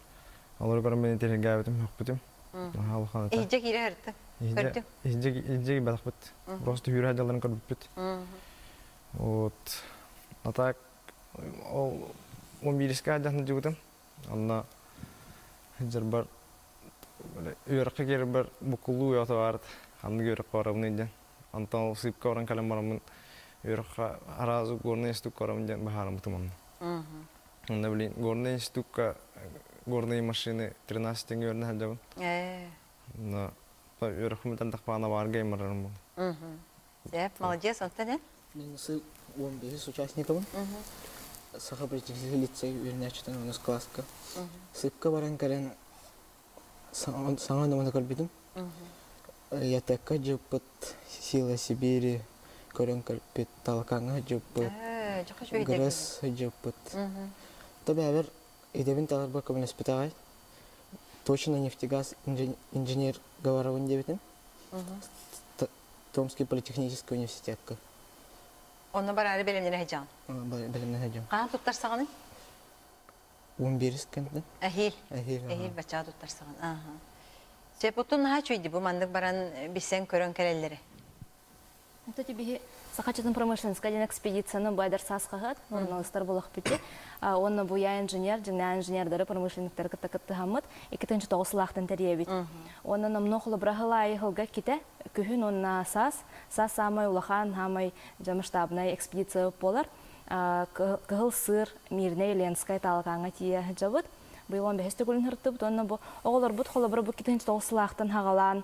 Олору көрөн мен интэриэһиргээбитим, хөхпүтүм. Наһаа улахан этэ. Иһдьэ киирэ сырыттыҥ. Көрдүҥ. Иһдьэ иһдьэ киирбэтэхпит. Просто үүрэ дьалларын көрбүппүт. Вот. А так ол 11-ке сылдьан сылдьыбытым. Онно сылдьарбар үөрэххэ киирэрбэр буккуллуу уйата баарыт. Ханнык үөрэххэ барабыный диэн. Онтон ол сыыпка баран кэлэн бараммын үөрэххэ араас горнай институкка барабын диэн быһаарыммытым онно. Онно блин горнай институкка горные машины 13 теңге үөрэнэ сылдьабын. Онно үөрэхпин бүтэн тахпаҕына баарга аймарарым. Сөп, молодец, онтон эн? Мен сы 15 участникабын. Саха политехнический лицей үөрэнээччитин онус класска. Сыпка баран кэлэн саҥа номону көрбүтүм. Ятекка дьыппыт Сила Сибири көрөн кэлбит, Талакаҥҥа дьыппыт, Грыз дьыппыт. То бэбэр идэбин таларбар көмөлөспүт Точно нефтегаз инженер говорабын диэбитим. Томский политехнический университетка. Онно бараары бэлэмнэнэ сылдьаҕын? Бэлэмнэнэ сылдьам. Хаһан туттарсаҕыный? 11 кэнтэн. Эһиил. Эһиил. Эһиил баччаҕа туттарсаҕын. Ааха. Сөп, оттон наһаа үчүгэй бу маннык баран билсэн көрөн кэлэллэрэ. Кстати, биһи Саха чатын промышленскай диэн экспедицияны бу эдэр саас хаһыат, журналистар булахпыти. Уонна бу я инженер, дьиҥнээх инженердары, промышленниктары кытта кыттыһаммыт 2009 сылаахтан тэрийэбит. Уонна номнуо холобура сыл аайы сылга ките күһүн уонна саас, саас саамай улахан, саамай масштабнай экспедиция буолар. Кыһыл сыыр Мирнэй Ленскай Таалакааҥҥа тиийэ сылдьабыт. Быйыл 15 төгүлүн сырыттыбыт уонна бу оҕолорбут холобура бу 2009 сылаахтан хаҕалаан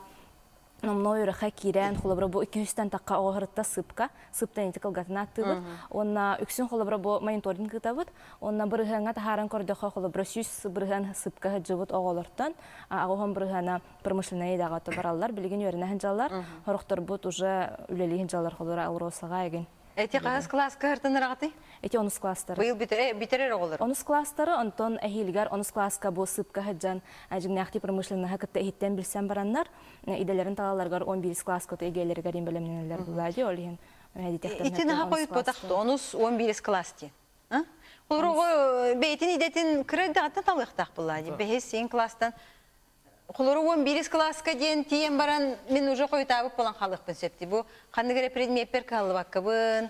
номнуо үрэхэ киирэн, холобура бу 200-тэн тахха оҕо сырытта сыпка, сыптан ити кылгатын ааттыыбыт. Уонна үксүн холобура бу мониторинг ыытабыт. Уонна бырыһыаҥҥа таһааран көрдөххө, холобура 100 бырыһыан сыпка сылдьыбыт оҕолортон 80 бырыһыана промышленнай идэҕэ бараллар. Билигин үөрэнэ сылдьаллар. Сорохторбут уже үлэлии сылдьаллар, холобура Алросаҕа эгин. Эти хаһыс класска ыртыныраҕытый? Эти онус класстары. Быйыл бүтэрэр оҕолор. Онус класстары, онтон эһиилигэр онус класска бу сыпка сылдьан дьиҥнээхтии промышленноһы кытта иһиттэн билсэн бараннар, идэлэрин талаларыгар 11 класска эгээлэригэр бэлэмнэнэллэр булла дии, ол иһин Ити наһаа хойуппатах онус 11 класс диэн. Холоруга бэйэтин идэтин кыра эрдэҕиттэн талыахтаах булла дии. Бэһис син класстан Холору 11 класска диэн тиийэн баран мин уже хойутаабыт буолан хаалыахпын сөп дии. Бу ханнык эрэ предмеппер кыһаллыбаккабын,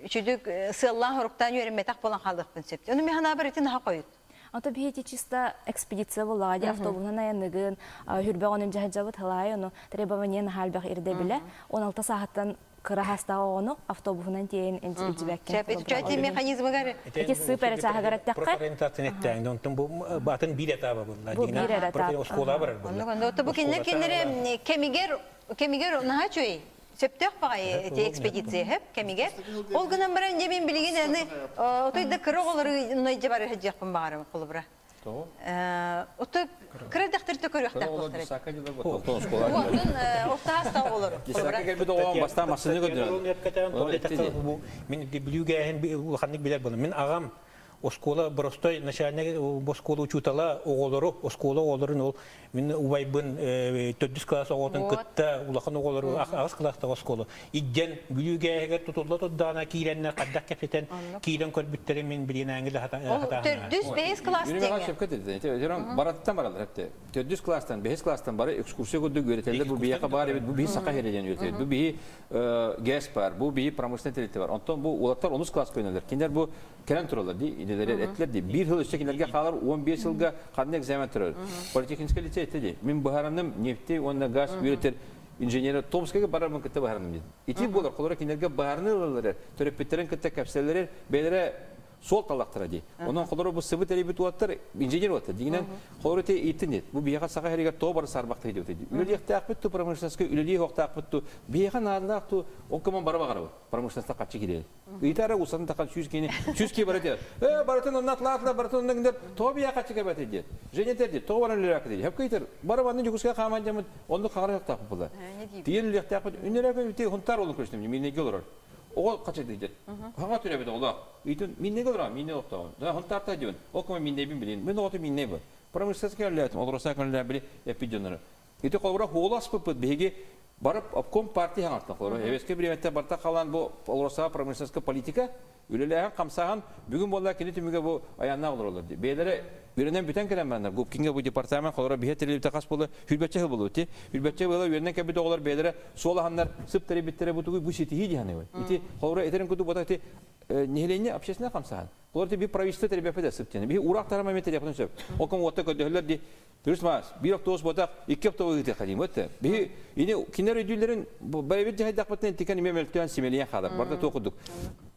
үчүдүк сыаллаан хоруктаан үөрэммэтэх буолан хаалыахпын сөп дии. Ону мин санаабар ити наһаа хойут. Ото биһиги чисто экспедиция буоллаҕа дии автобуһунан айанныгын, хүрбэх онун дьаһадьабыт халаай ону требование наһаа элбэх ирдэбилэ. 16 сааһыттан кыра хаастаах оҕону автобуһунан тиэйэн илдьибэккин. Сөп, ити механизмыгар Ити сыып эрэ чааһыгар эттэххэ. Профориентацияны эттээн, онтон бу батын биир этаба булла. Бу биир эрэ этап. Оскуола барар булла. Оннук, бу кинилэр кинилэр кэмигэр кэмигэр наһаа үчүгэй сөптөөх баҕайы ити экспедиция хөп кэмигэр. Ол гынан баран дьэ мин билигин аны отой да кыра оҕолору дьэ бары сылдьыахпын баҕарабын холобура. Ото кыра дьахтар көрүөхтээх буолтар. Онтон ортаһаста оҕолору. Бастаан массыына көрдөрөн. Мин бүлүүгээһин улаханнык билэр буолам. Мин аҕам оскуола боростой начальник оскуола учуутала оҕолору оскуола оҕолорун ол мин убайбын төрдүс класс оҕотун кытта улахан оҕолору аҕыс класстаах оскуола идден бүлүүгээһигэр тутулла турдаҕына киирэннэр хайдах кэпсэтэн киирэн көрбүттэрин мин билиэнээҥи да Төрдүс бэһис класс диэҥҥэ. Бараттан бараллар эпте. Төрдүс класстан, бэһис класстан бары экскурсия курдук үөрэтэллэр. Бу биһиэхэ баар эбит, бу биһи саха сирэ диэн үөрэтэллэр. Бу биһи ГЭС бар, бу биһи промышленный тэрилтэ бар. Онтон бу уолаттар онус класс көнөлөр. Кинилэр бу кэлэн тураллар дии, идэлэри эттилэр дии. Биир сыл өссө кинилэргэ хаалар 15 сылга ханна экзамен турар. Политехнический лицей этте дии. Мин быһараным нефти уонна газ үөрэтэр инженера Томскайга барармын кытта быһараным диэн. Ити буолар, холоро кинилэргэ быһаарыны ылаллар, төрөппүттэрин кытта кэпсэллэрэр, бэйэлэрэ. Суол таллахтара дии. Онон холоро бу сыбыт эрийбит уоттар инженер уоттар. Дигинен холоро те иттин дит. Бу биһиэхэ саха хэригэр тоо бары сарбахта диэбит дии. Үлэлиэхтээхпит ту промышленностька үлэлии хоқтаахпыт ту биһиэхэ наадалаах ту ол кыман бара бағарабыт. Промышленностьта каччы киирэр. Ыйтара усан тахан сүүс киини сүүс кии барыт. Э барытын онна атлаатла барытын онна гындер тоо биһиэхэ каччы кэбэт диэт. Женя терди тоо баран үлэлээк диэт. Хепке итер бары банны жугуска хааман жамыт онну хагара хактаахпыт була. Тиен үлэлиэхтээхпит үннэрэ үти хунтар олун көрүстүм. Миннеге олорор. Оҕо хачайды дьэ. Хаҥа төрөбүт оҕолоох. Ыйтын миннеге олорон минне олохтоҕун. Да хонтаарта диэн. Ол кыма миннебин билин. Мин оҕото минне бу. Промышленностька үлэлээтим. Олоросаа көнүлээн били эппит дьоннору. Ити холобура хуолу аспыппыт биһиги барып обком партия хаҥартан холобура. Эбэскэ бириэмэттэ барта халаан бу олоросаа промышленностька политика үлэлээһин хамсааһын бүгүн буолла кини түмүгэ бу айаннаах олороллор дии. Бэйэлэрэ үөрэнэн бүтэн кэлэн бараннар Губкинга бу департамент холоро биһэ тэрилбитэ хас буола хүрбэччэ сыл буолуо ти. Хүрбэччэ буола үөрэнэн кэлбит оҕолор бэйэлэрэ суол аһаннар сып тэрийбиттэрэ бу тугуй бу ситиһии дии саныыбын. Ити холобура этэрин курдук буота ити нэһилиэнньэ общественнай хамсааһын. Олор би правительство тэрийбэппит сып диэн. Биһи ураах тарама эмиэ тэрийэхпитин сөп. Ол ком уотта көрдөһөллөр ди Түрүс маас, биир автобус буотах, икки автобус ыытыахха диим өттө. Биһи ини кинилэр өйдүүллэрин бэйэбит дьаһайдахпытына тикэн эмиэ мөлтөөн симэлийэн хаалар. Барда туох курдук.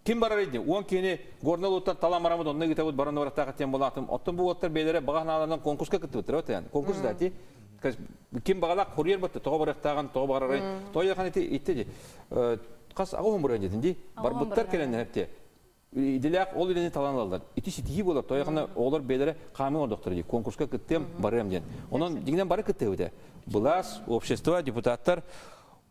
Ким барар иди? Уон киһини Горнай улууттан талан бараммыт, онно ыытабыт, баран бараттаах диэн булаатым. Оттон бу уоттар бэйэлэрэ баҕа санааларынан конкурска кыттыбыттара өттө. Конкурс да ти. Ким баҕалаах курьер батты, тоҕо барыахтааҕын, тоҕо барарын. Тоҕо яхан ити итти ди. Хас аҕа хомуран дедин ди. Барбыттар кэлэннэр эпти. Идэлээх ол үлэни талан ылаллар. Ити ситиһии буолар. Тойохына оҕолор бэйэлэрэ хаамыы оҥордохторо дии. Конкурска кыттыам, барыам диэн. Онон дьиҥинэн бары кыттыһыбыта. Былаас, общество, депутаттар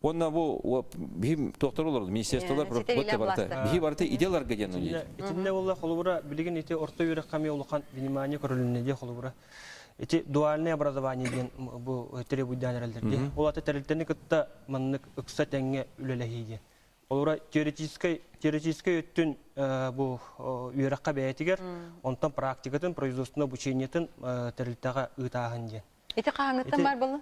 уонна бу биһи туохтар олорду, министерстволар барыта. Биһи барыта идеяларга диэн Итиннэ буолла холобура билигин ити орто үөрэххэ эмиэ улахан внимание көрүлүннэ дии холобура. Ити дуальное образование диэн бу требуйдаан эрэллэр дии. Ол ата тэрилтэни кытта маннык ыкса тэҥҥэ үлэлэһии диэн. Олора теоретическай теоретическай өттүн бу үөрэххэ бэйэтигэр, онтон практикатын, производственное обучениетын тэрилтэҕэ ыытааһын диэн. Ити хаһааҥҥыттан бар буолла?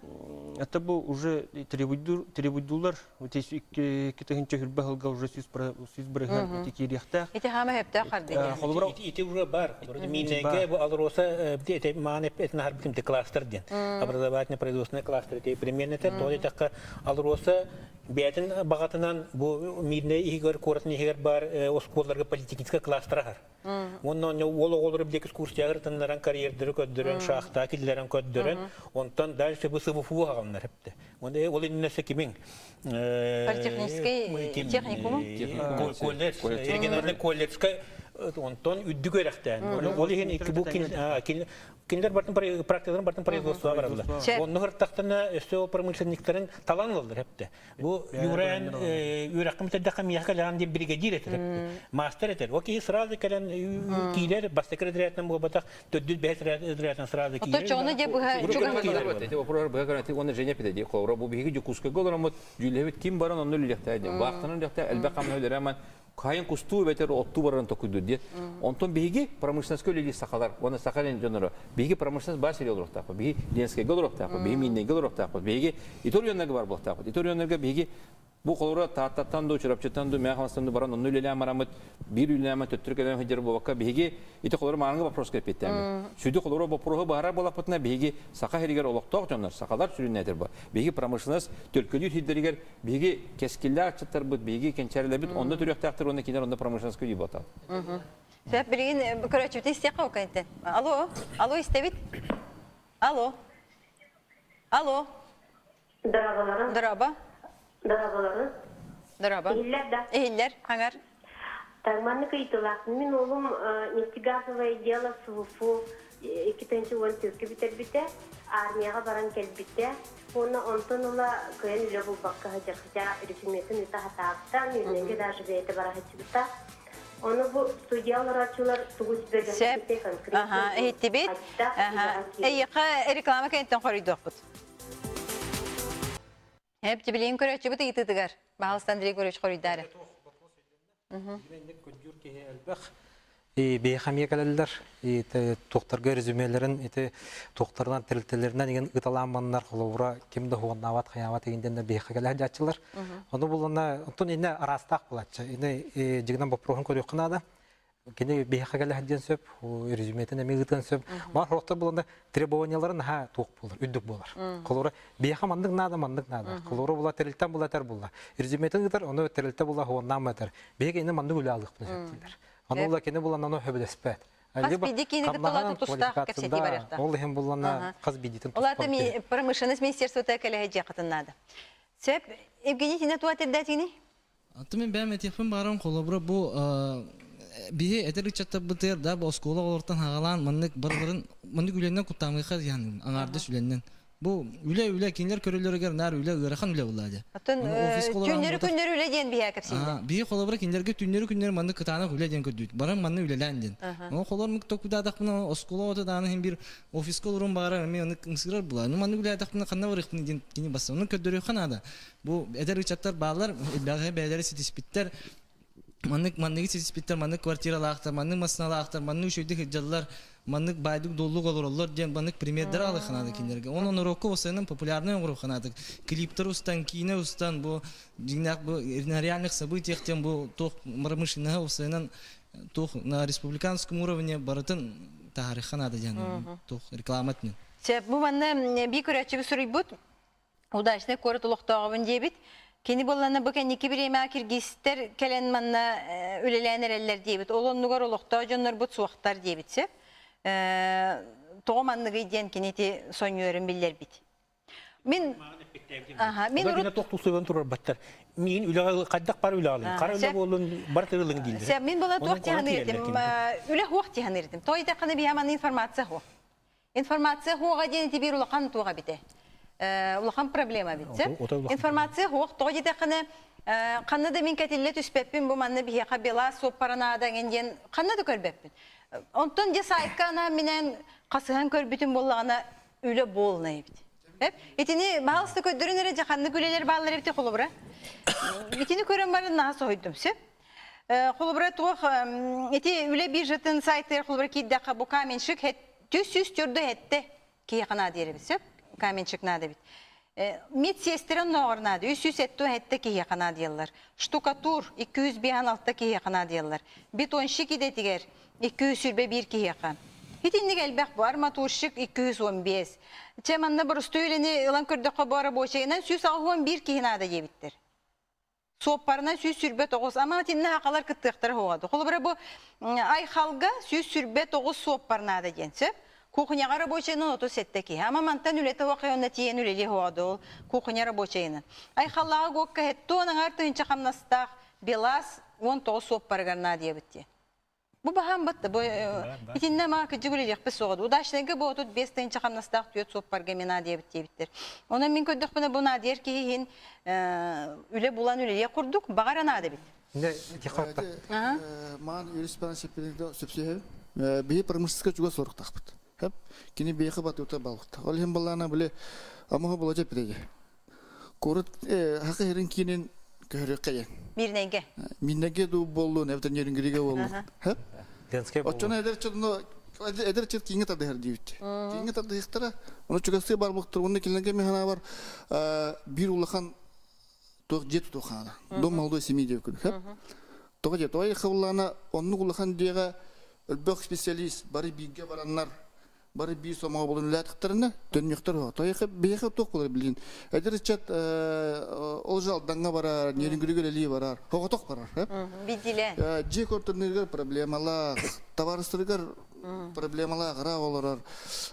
Это бу уже требуйдуулар икки тыһыынча хүрбэ сылга уже сүүс бырыһыан ити киириэхтээх. Ити хаама сөптөөх харды. Холобура ити уже бар. Минеге бу Алроса маан этин харбытым кластер диэн. Образовательно производственный кластер ити примерно то этакка Алроса Бэйэтин баҕатынан бу Мирнэй иһигэр, куоратын иһигэр баар оскуолаларга политехническай класстар аһар. Уонна уол оҕолору били экскурсияҕа ытыннаран карьердары көрдөрөн, шахтаҕа киллэрэн көрдөрөн, онтон дальше бу СВФУ аҕаллар эптэ. Уонна ол иннинэ кимиҥ? Политехнический техникум? Колледж, региональный колледжка онтон үрдүк үөрэхтээн. Ол иһин бу Кинилэр бартын практикаларын бартын производствоға бараллар. Онну хыртахтана өссө ол промышленниктарын талан ылаллар хепте. Бу юран үрэххим теддәххэ миэхэ кэлэн диэн бригадир этер хепте. Мастер этер. О киһи сразу кэлэн киирэр бастакы разрядынан буолбатах төрдүс бэһис разрядынан сразу киирэр. Ото чону де быһа чугас. Эти вопросы быһа көрөн уонна Женя пиде холобура бу биһиги Дьокуускайга олороммут дьүүллэһэбит ким баран онно үлэлиэхтээх диэн. Баахтанан үлэлиэхтээх элбэх хамнаһы үлэлээн Хайын кустуу эбэтэр оттуу барарын токуйдуур диэн. Онтон биһиги промышленностька үлэлиир сахалар уонна саха дьонноро биһиги промышленность баар сиргэ олоруохтаахпыт, биһиги Ленскэйгэ олоруохтаахпыт, биһиги Мииннэйгэ олоруохтаахпыт, биһиги ити оройуоннарга бар буолуохтаахпыт. Ити оройуоннарга биһиги бу холобура Тааттаттан дуу, Чурапчыттан дуу, Мэҥэ Хаҥаластан дуу баран онно үлэлээн бараммыт, биир үлэлээн төттөрү кэлэн сылдьар буолбакка, биһиги ити холобура мааныҥы вопроска эппиэттээммит. Сүдү холобура боппуруоһу быһаарар буоллахпытына, биһиги саха сиригэр олохтоох дьоннор, сахалар сүрүннээтэр бу. Биһиги промышленность төлкөлүүр сирдэригэр Биһиги кэскиллээх ыччаттарбыт, биһиги кэнчээрилэрбит онно төрүөхтээхтэр уонна кинилэр онно промышленноска үйэ буолтаат. Сөп, билигин көрөөччүбүтүн истиэххэ ол Алло, алло истэбит? Алло. Алло. Дорабалары. Дораба. Дорабалары. Дораба. Иһиллэр да? Иһиллэр, хаҥар. Так, маннык ыйытылаах. Мин уолум нефтегазовое дело СВФУ 2014 бүтэрбитэ, армияҕа баран кэлбитэ. Уонна онтон ыла кыайан үлэ булбакка сылдьар, хотя резюметын ыыта сатаабыта, Мирнэйгэ даже бэйэтэ бара сылдьыбыта. Ону бу студия олорооччулар тугу Сөп. конкретно Иһиттибит. Эйиэхэ реклама кэнниттэн хоруйдуохпут. Эп билигин көрөөччүбүт ыйытыытыгар Баһылыста Андрей Григорьевич хоруйдаары. Көрдүүр киһи элбэх. Биһиэхэ эмиэ кэлэллэр. Туохтарга резюмелэрин ити туохтарынан тэрилтэлэринэн игин ыталаамманнар холобура ким да хуоннаабат хайаабат игин диэннэр биһиэхэ кэлэ сылдьааччылар. Ону булана онтон инне араастаах булааччы. Ини дьигинэн боппуруоһун көрүөххэ наада. Кини биһиэхэ кэлэ сылдьыан сөп, резюметин эмиэ ыытыан сөп. Баар сорохтор буланда требованиялары наһаа туох буолар, үрдүк буолар. Холобура, биһиэхэ маннык наада, маннык наада. Холобура була тэрилтэн була этэр буолла. Резюметин ыытар, ону тэрилтэ була хуоннаан этэр. Биһиги ини маннык үлэ алыахпын сөп дииллэр. Аны ула кини булан аны хөбүлэспэт. Хас биирдии киини кытта улаата тустаах кэпсэтии барыахтаах. Ол иһин буллана хас биирдиитин Улаата промышленность министерствота кэлэһэ дьиэхытын наада. Сөп, Евгений тине туа тирдэтигини? Аты мен бэйэм этиэхпин баарым холобура бу биһи эдэр ыччаттарбытыгар да бу оскуола оҕолортон хаҕалаан маннык барыларын маннык үлэннэн куттаамыйха диэн аҥаардас үлэннэн Бу үлэ-үлэ кинилэр көрөллөрүгэр наар үлэ ыарахан үлэ буолла дии. Оттон түүннэри-күннэри үлэ диэн биһиэхэ кэпсииллэр. Биһи холобура кинилэргэ түүннэри-күннэри маннык кытаанах үлэ диэн көрдүүт. Баран манна үлэлээн диэн. Ол холор мык токудаатахпына оскуола оҕото даҕаны иһин биир офиска олорон баҕарар эмиэ оннук ымсыырар буолар. Ну маннык үлэлээтэхпинэ ханна барыахпыный диэн кини баста. Ону көрдөрүөххэ наада. Бу эдэр ыччаттар бааллар, элбэҕи бэйэлэрэ ситиспиттэр. Маннык манныгы ситиспиттэр, маннык квартиралаахтар, маннык массыыналаахтар, маннык үчүгэйдик сылдьаллар, маннык баайдык-дуоллук олороллор диэн маннык примердары алыахха наада кинилэргэ. Онон норуокка уопсайынан популярнай оҥоруохха наада. Клиптэр устан, киинэ устан, бу дьиҥнээх бу на реальных событиях диэн бу туох промышленноһы уопсайынан туох на республиканском уровне барытын таһаарыахха наада диэн туох реклама этинэн. Сөп, бу манна бии көрөөччүбүт суруйбут Удачный куорат олохтооҕобун диэбит. Кини буоллана бу кэнники бириэмэҕэ киргизтэр кэлэн манна үлэлээн эрэллэр диэбит. Ол оннугар олохтоох дьоннорбут суохтар диэбит сөп. Тоҕо манныгый диэн кини ити сонньуорун биллэрбит. Мин Аха, мин урут туох тусуйан турарбаттар. Миин үлэҕэ хайдах бар үлэҕэ хара үлэ буоллун бар тырылын дииллэр. Мин була туох тиһанырдым, үлэ хуох тиһанырдым. Той таххана биһаман информация хуох. Информация хуоҕа диэн ити биир улахан туох эбитэ. Улахан проблема эбит. Информация хуох тоҕо диэтэххинэ ханна да мин кэтиллэ түспэппин бу манна биһиэхэ бела суоппара наада эҥин диэн ханна да көрбөппүн. Онтон дьэ сайтка анаан минээн хасыһан көрбүтүм буоллаҕына үлэ буолна эбит. Итини баһалыста көрдөрүн эрэ дьэ ханнык үлэлэр бааллар эбит холобура. Итини көрөн баран наһаа соһуйдум сөп. Холобура туох ити үлэ биржатын сайтыгар холобура киирдэххэ бу каменщик 304 этте киһиэхэ наада диэрэбит сөп каменщик наада эбит медсиэстэрэ оннооҕор наада 307 киһиэхэ наадыйаллар штукатур 256 киһиэхэ наадыйаллар бетонщик идэтигэр 221 киһиэхэ итинник элбэх бу арматурщик 215 чэ манна боростуой үлэни ылан көрдөххө бу рабочайынан 181 киһи наада диэбиттэр Суоппарынан 129, ама итиннэ сахалар кыттыахтара суоҕа. Холобура бу Айхалга 129 суоппар наада диэн сөп. Кухняҕа рабочайынан 37 киһи. Ама мантан үлэтэ суох онно тиийэн үлэлиэ суоҕа дуо кухня рабочайынан. Айхаллааҕы гуокка хеттуон аҥаар тыһыынча хамнастаах Белаз 19 суоппарыгар наадыйабыт диэн. Бу баһаам батта. Бу итиннэ ма кыдьык үлэлиэхпит суоҕа. Удачныйга бу 35 тыһыынча хамнастаах түөрт суоппарга мен наадыйабыт диэбиттэр. Онон мин көрдөхпүнэ бу наадыйар киһи иһин үлэ булан үлэлиэх курдук баҕара наада эбит. Маан юриспан сөпсөһөбүн. Биһи промышленностька чугас соруктаахпыт. Кини биһиэхэ батыыта балыкта. Ол иһин балаана били амоһо була дьэппитэ. Куорат хака херин киинин көһөрүөххэ Мирнэйгэ. Мирнэйгэ дуу буоллун, эбэтэр Нерюнгригэ буоллун. Хэп? Оччону эдэр чотно эдэр чет кииҥҥэ тардыһар диэбит. Кииҥҥэ тардыһыахтара. Ону чугастыы барбыттар. Уонна кинилэргэ мин санаабар биир улахан туох дьиэ тутуохаана. Дом молодой семьи диэбит күн. Хэп? Тоҕо дьиэ? Тоҕо хабыллаана оннук улахан дьиэҕэ өлбөх специалист бары бииргэ бараннар бары биир сомоҕо буолан үлэлээтэхтэринэ төннүөхтэр уһа. Тоҕо биһиэхэ туох буолар билигин. Эдэр ыччат ол же Алдаҥҥа барар, Нерюнгригэ үлэлии барар, соҕотох барар. Бидилээн. Дьиэ куортанныырыгар проблемалаах, табаарыстарыгар проблемалаах ыраах олорор.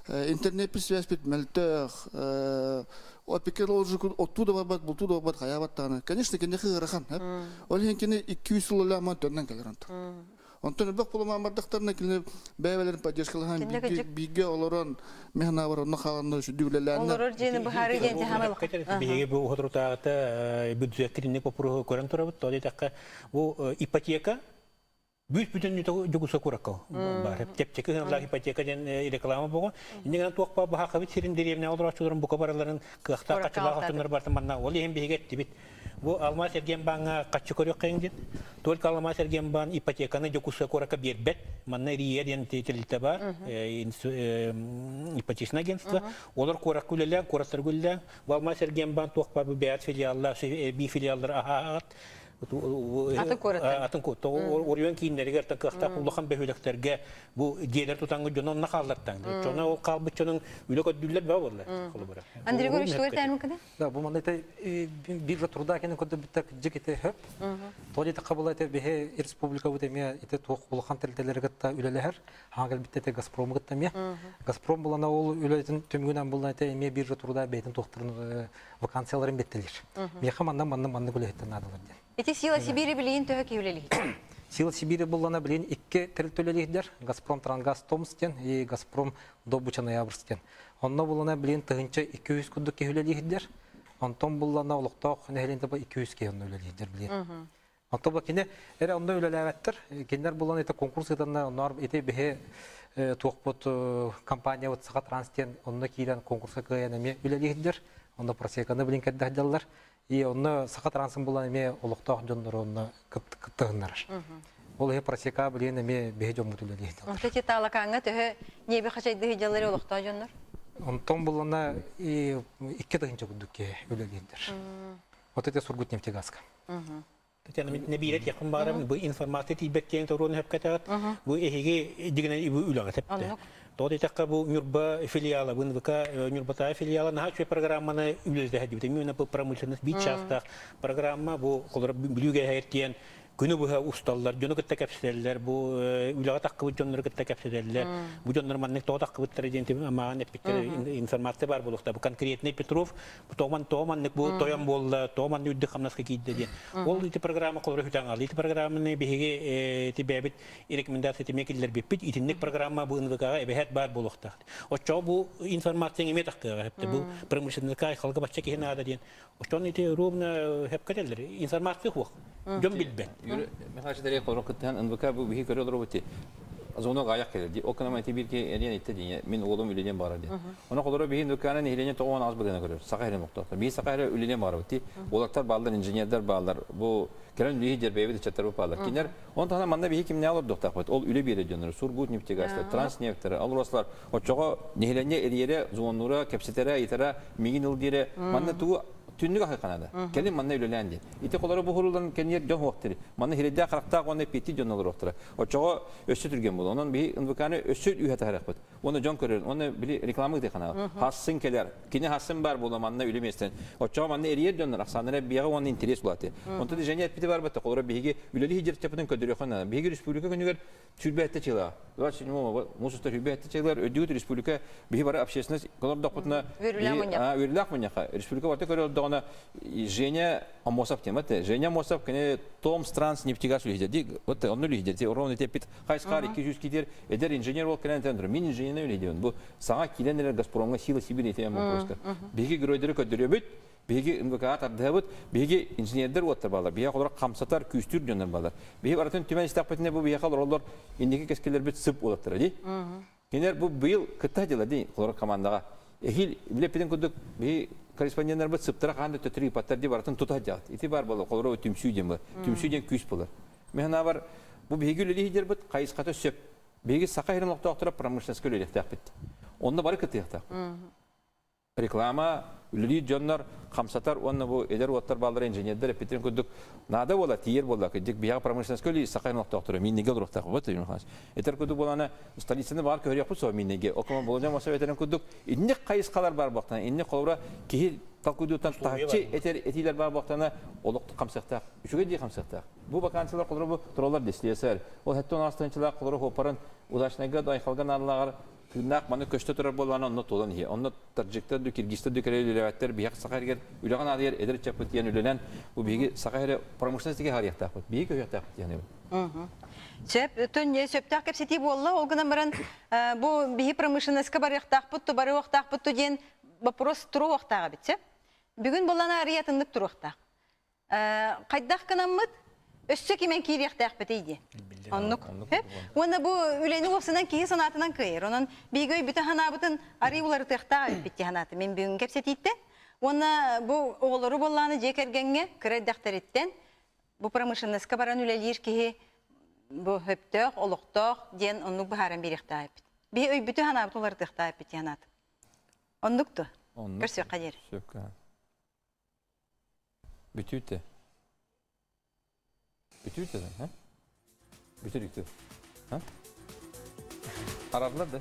Интернет связьпит мөлтөх, опекер оттуу да барбат, бултуу да барбат, хайаабат даҕаны. Конечно, киниэхэ ыарахан. Ол иһин кини 200 сыл үлэ төннөн кэлэр онтон. Онтон элбэх буолумаан бардахтарына кинилэр бэйэ-бэйэлэрин поддержкалаһан бииргэ олорон механабар онно хааланнар үчүгдүк үлэлээннэр. Олорор дьиэни быһаарыы диэн саамай Биһиги бу соторутааҕыта бюджет итинник боппуруоһу көрөн турабыт. Тоҕо диэтэххэ, бу ипотека бүүс-бүтүн Дьокуускай куоракка баар. Чэпчэки сыаналаах ипотека диэн реклама буолуо. Иннигинэн туох баар баһаахабыт сирин дэриэбинэ олорооччуларын бука барыларын кыахтаах хаччылаах отуннар барытын манна ол иһин биһиги эттибит. Бу Алмаас эргиэнбааҥҥа хаччы көрүөххэйиҥ диэн. Только Алмаас эргиэнбаан ипотеканы Дьокуускай куоракка биэрбэт. Манна РИА диэн тэрилтэ баар, ипотечное агентство. Олор куоракка үлэлээн, куораттарга үлэлээн. Бу Алмаас эргиэнбаан туох баар бу бэйэҕит филиаллар, би филиаллар аһаҕат. Атын куораттар. Атын куорат. Оройуон кииннэригэр кыахтаах улахан бөһүөлэктэргэ бу дьиэлэр тутаҥҥы дьону онно хааллартаҥ. Дьоно ол хаалбыт дьонуҥ үлэ көрдүүллэр баа буолла. Холобура. Андрей Егорович, тугу этээр кыда? Да, бу манна биржа труда кенен көрдө биттер жик ите хөп. Тоди тақабыла ите бихе республика бут эме ите туох улахан тилделери кытта үлелехер. Хангал битте те Газпром кытта ме. Газпром булана ол үлетин түмгүнэн булна ите эме биржа труда бейтин тохтырын вакансияларын беттелер. Меха манна манна манна үлехеттен надалар ден. Ити Сила Сибири билигин төһө киһи Сила Сибири буллана билигин икки территориялиһдер Газпром Трансгаз Томсктен и Газпром Добыча Ноябрьсктен. Онно буллана билигин 1200 курдук киһи үлэлиһдер. Онтон буллана олохтоох нэһилиэнньэ таба 200 киһи онно үлэлиһдер билигин. Онтон бу кини эрэ онно үлэлээбэттэр. Кинилэр буллана ити конкурс ыытанна онноор ити биһи туохпут компания вот Саха Транс диэн онно киирэн конкурска кыайан эмиэ үлэлиһдер. Онно просеканы билин кэрдэһдэллэр. И онно Саха Трансын булан эмиэ олохтоох дьоннору онно кыттыһыннарар. Ол иһи просека билин эмиэ биһи дьоммут үлэлиһдэллэр. Онто ити Таалакааҥҥа төһө ньиэби хачайдыы сылдьаллар олохтоох дьоннор? Онтон буллана 2 тыһыынча курдук киһи үлэлиирдэр. Вот это Сургутнефтегазка. Татьяна, мин нэбиирэ тиэхпин баарабын, бу информация тиийбэт диэн торуон хөпкөтөҕөт, бу эһиги дигинэн бу үлэҕэ тэптэ. Тоҕо диэтэххэ, бу Ньурба филиала, бу НВК Ньурбатааҕы филиала наһаа үчүгэй программаны үлэлэтэ сылдьыбыта. Именно бу промышленность биир чаастаах программа, бу холоро Бүлүүгэ эһэр диэн күнү быһа усталлар, дьону кытта кэпсэтэллэр, бу үлэҕэ таххыбыт дьоннору кытта кэпсэтэллэр. Бу дьоннор маннык тоҕо таххыбыттара диэн амааҕын эппиттэр информация баар буолуохтаах. Бу конкретный Петров тоҕо тоҕо маннык бу тойон буолла, тоҕо маннык үрдүк хамнаска киирдэ диэн. Ол ити программа холоро хүтэн ити программаны биһиги ити бэйэбит рекомендация тимиэ киллэрбиппит. Итинник программа бу НВК-ҕа эбэһээт баар буолуохтаах. Оччоҕо бу информация эмиэ тахтыаҕа хэпте. Бу промышленнайка айхалга бачча киһи наада диэн. Оччоҕо ити ровно хэпкэтэллэр. Информация суох. Дьон билбэт. Михаил Дарья холоро кыттыһан НВК бу биһи көрө олоробут звонок аяк келер ди. Окна ити бир ки эриэн итте дине мин уолум үлэнен бара диэн. Оны холоро биһи НВК-ны нэһилиэнньэ 98 быгына көрөр. Саха херин октоохто. Биһи саха хере үлэнен барабыт ти. Уолаттар бааллар, инженердер бааллар. Бу керен үлэһи дербэйбит ыччаттар бу бааллар. Кинер он тахана манна биһи кимне олордуктаахпыт. Ол үлэ биэрэ дьоннор Сургутнефтегазтар, Транснефтер, Алрослар. Оччоҕо нэһилиэнньэ эриэрэ, звоннуура, кэпсэтэрэ, ыйытара, миигин ыл диэрэ. Манна тугу түннүк ахайханада. Кэлин манна үлэлээн диэн. Ити холоро бу хурулан кэнниэр дьон хуохтары. Манна хирэйдээх харахтаах уонна эппиэттии дьон олоруохтара. Оччоҕо өссө түргэн буолуо. Онон биһи НВК-ны өссө үһэ таһарыахпыт. Уонна дьон көрөр, уонна били реклама ыытыахана. Хассын кэлэр. Кини хассын бар буола манна үлэ миэстэн. Оччоҕо манна эрийэр дьоннор ахсааннара биэҕэ уонна интерес булааты. Онтон Женя эппити барбатта. Холоро биһиги үлэлии дьэрчэппитин көрдөрүөххэ Биһиги республика күнүгэр 27 чыла. 27 муус устар 27 чылар өдүүт республика биһи бары общественность колордохпутуна үөрүүлээх мунньахха республика барыта көрөрдөҕүнэ Женя Амосов тема те Женя Амосов кини Томстранс нефтегаз үлэһитэ вот онно үлэһитэ ровно теппит хайсхаар 200 китер эдэр инженер бол кэлэн тендер мин инженер үлэһитебин бу саҥа киирэн эрэр Газпромҥа Сила Сибири тема вопроска биһиги геройдары көрдөрөбүт. Биһиги НВК тардыһабыт, биһиги инженердер уоттар баалар, биһиги олор хамсатар, күүстүүр дьоннор баалар. Биһиги барытын түмэн истэхпитинэ бу биһиэхэ олороллор инники кэскилэрбит сып уолаттара дии. Кинилэр бу быйыл кытта дьыла дии олорор командаҕа. Эһиил билэппитин курдук биһи корреспонденттарбыт сыптара хаан да төттөрү ыыппаттар дии барытын тута сылдьаҕыт. Ити баар буолар, холоро түмсүү диэн буолар. Түмсүү диэн күүс буолар. Мин санаабар бу биһиги үлэлиир хайысхата сөп. Биһиги Саха сирин олохтоохторо промышленностька үлэлиэхтээхпит. Онно бары кыттыахтаахпыт. Реклама, үлэлиир дьоннор хамсатар уонна бу эдэр уоттар бааллар инженердэр эппитин курдук наада буола тиийэр буолла кырдьык биһиэхэ промышленностька үлэлиир саха олохтоохторо Мииннэгэ олоруохтаах вот этэр курдук буолана столицаны баар көһөрүөхпүт суох Мииннэгэ окума болодьон мосо этэрин курдук инник хайысхалар бар буолтана инник холобура киһи толкуйдуутан таһыччы этэр этиилэр бар буолтана олох хамсыахтаах үчүгэй дии хамсыахтаах бу вакансиялар холобура бу тураллар дислесэр ол хэттон астынчылаах холобура хуоппарын Удачнайга Айхалга наадалааҕар тыыннаах маны көстө турар буоллаҕына онно туолан иһиэ. Онно таджиктар ду киргизтэр ду кэлэ үлэлээбэттэр биһиэхэ саха эригэр үлэҕэ наадыйар эдэр ыччаппыт диэн үлэнэн бу биһиги саха эрэ промышленностьга харыйахтаахпыт. Биһиги көһүөхтээхпит диэн Сөп, өтөн сөптөөх кэпсэтии буолла. Ол гынан баран бу биһи промышленностька барыахтаахпыт ту барыахтаахпыт ту диэн вопрос туруохтааҕа бит сөп. Бүгүн боллана арыйатыннык туруохтаах. Хайдах гынаммыт өссө кимэн киириэхтээхпитий диэн. Оннук. Уонна бу үлэни уопсанан киһи санаатынан кыайар. Онон биһиги өйбүтэ санаабытын арый уларытыахтаах эбиппит дии санаатым. Мин бүгүн кэпсэтииттэн. Уонна бу оҕолору буоллааны дьиэ кэргэҥҥэ кыра эрдэхтэриттэн бу промышленностька баран үлэлиир киһи бу хөптөөх, олохтоох диэн оннук быһааран биэриэхтээх эбиппит. Биһи өйбүтү санаабытын уларытыахтаах эбиппит дии санаатым. Оннук дуо? Оннук. Көрсүөххэ диэри. Сөпкө. Бүтүүтэ. Бүтүр дesen, ha? Бүтүр үктү. Ha? Арарлар да.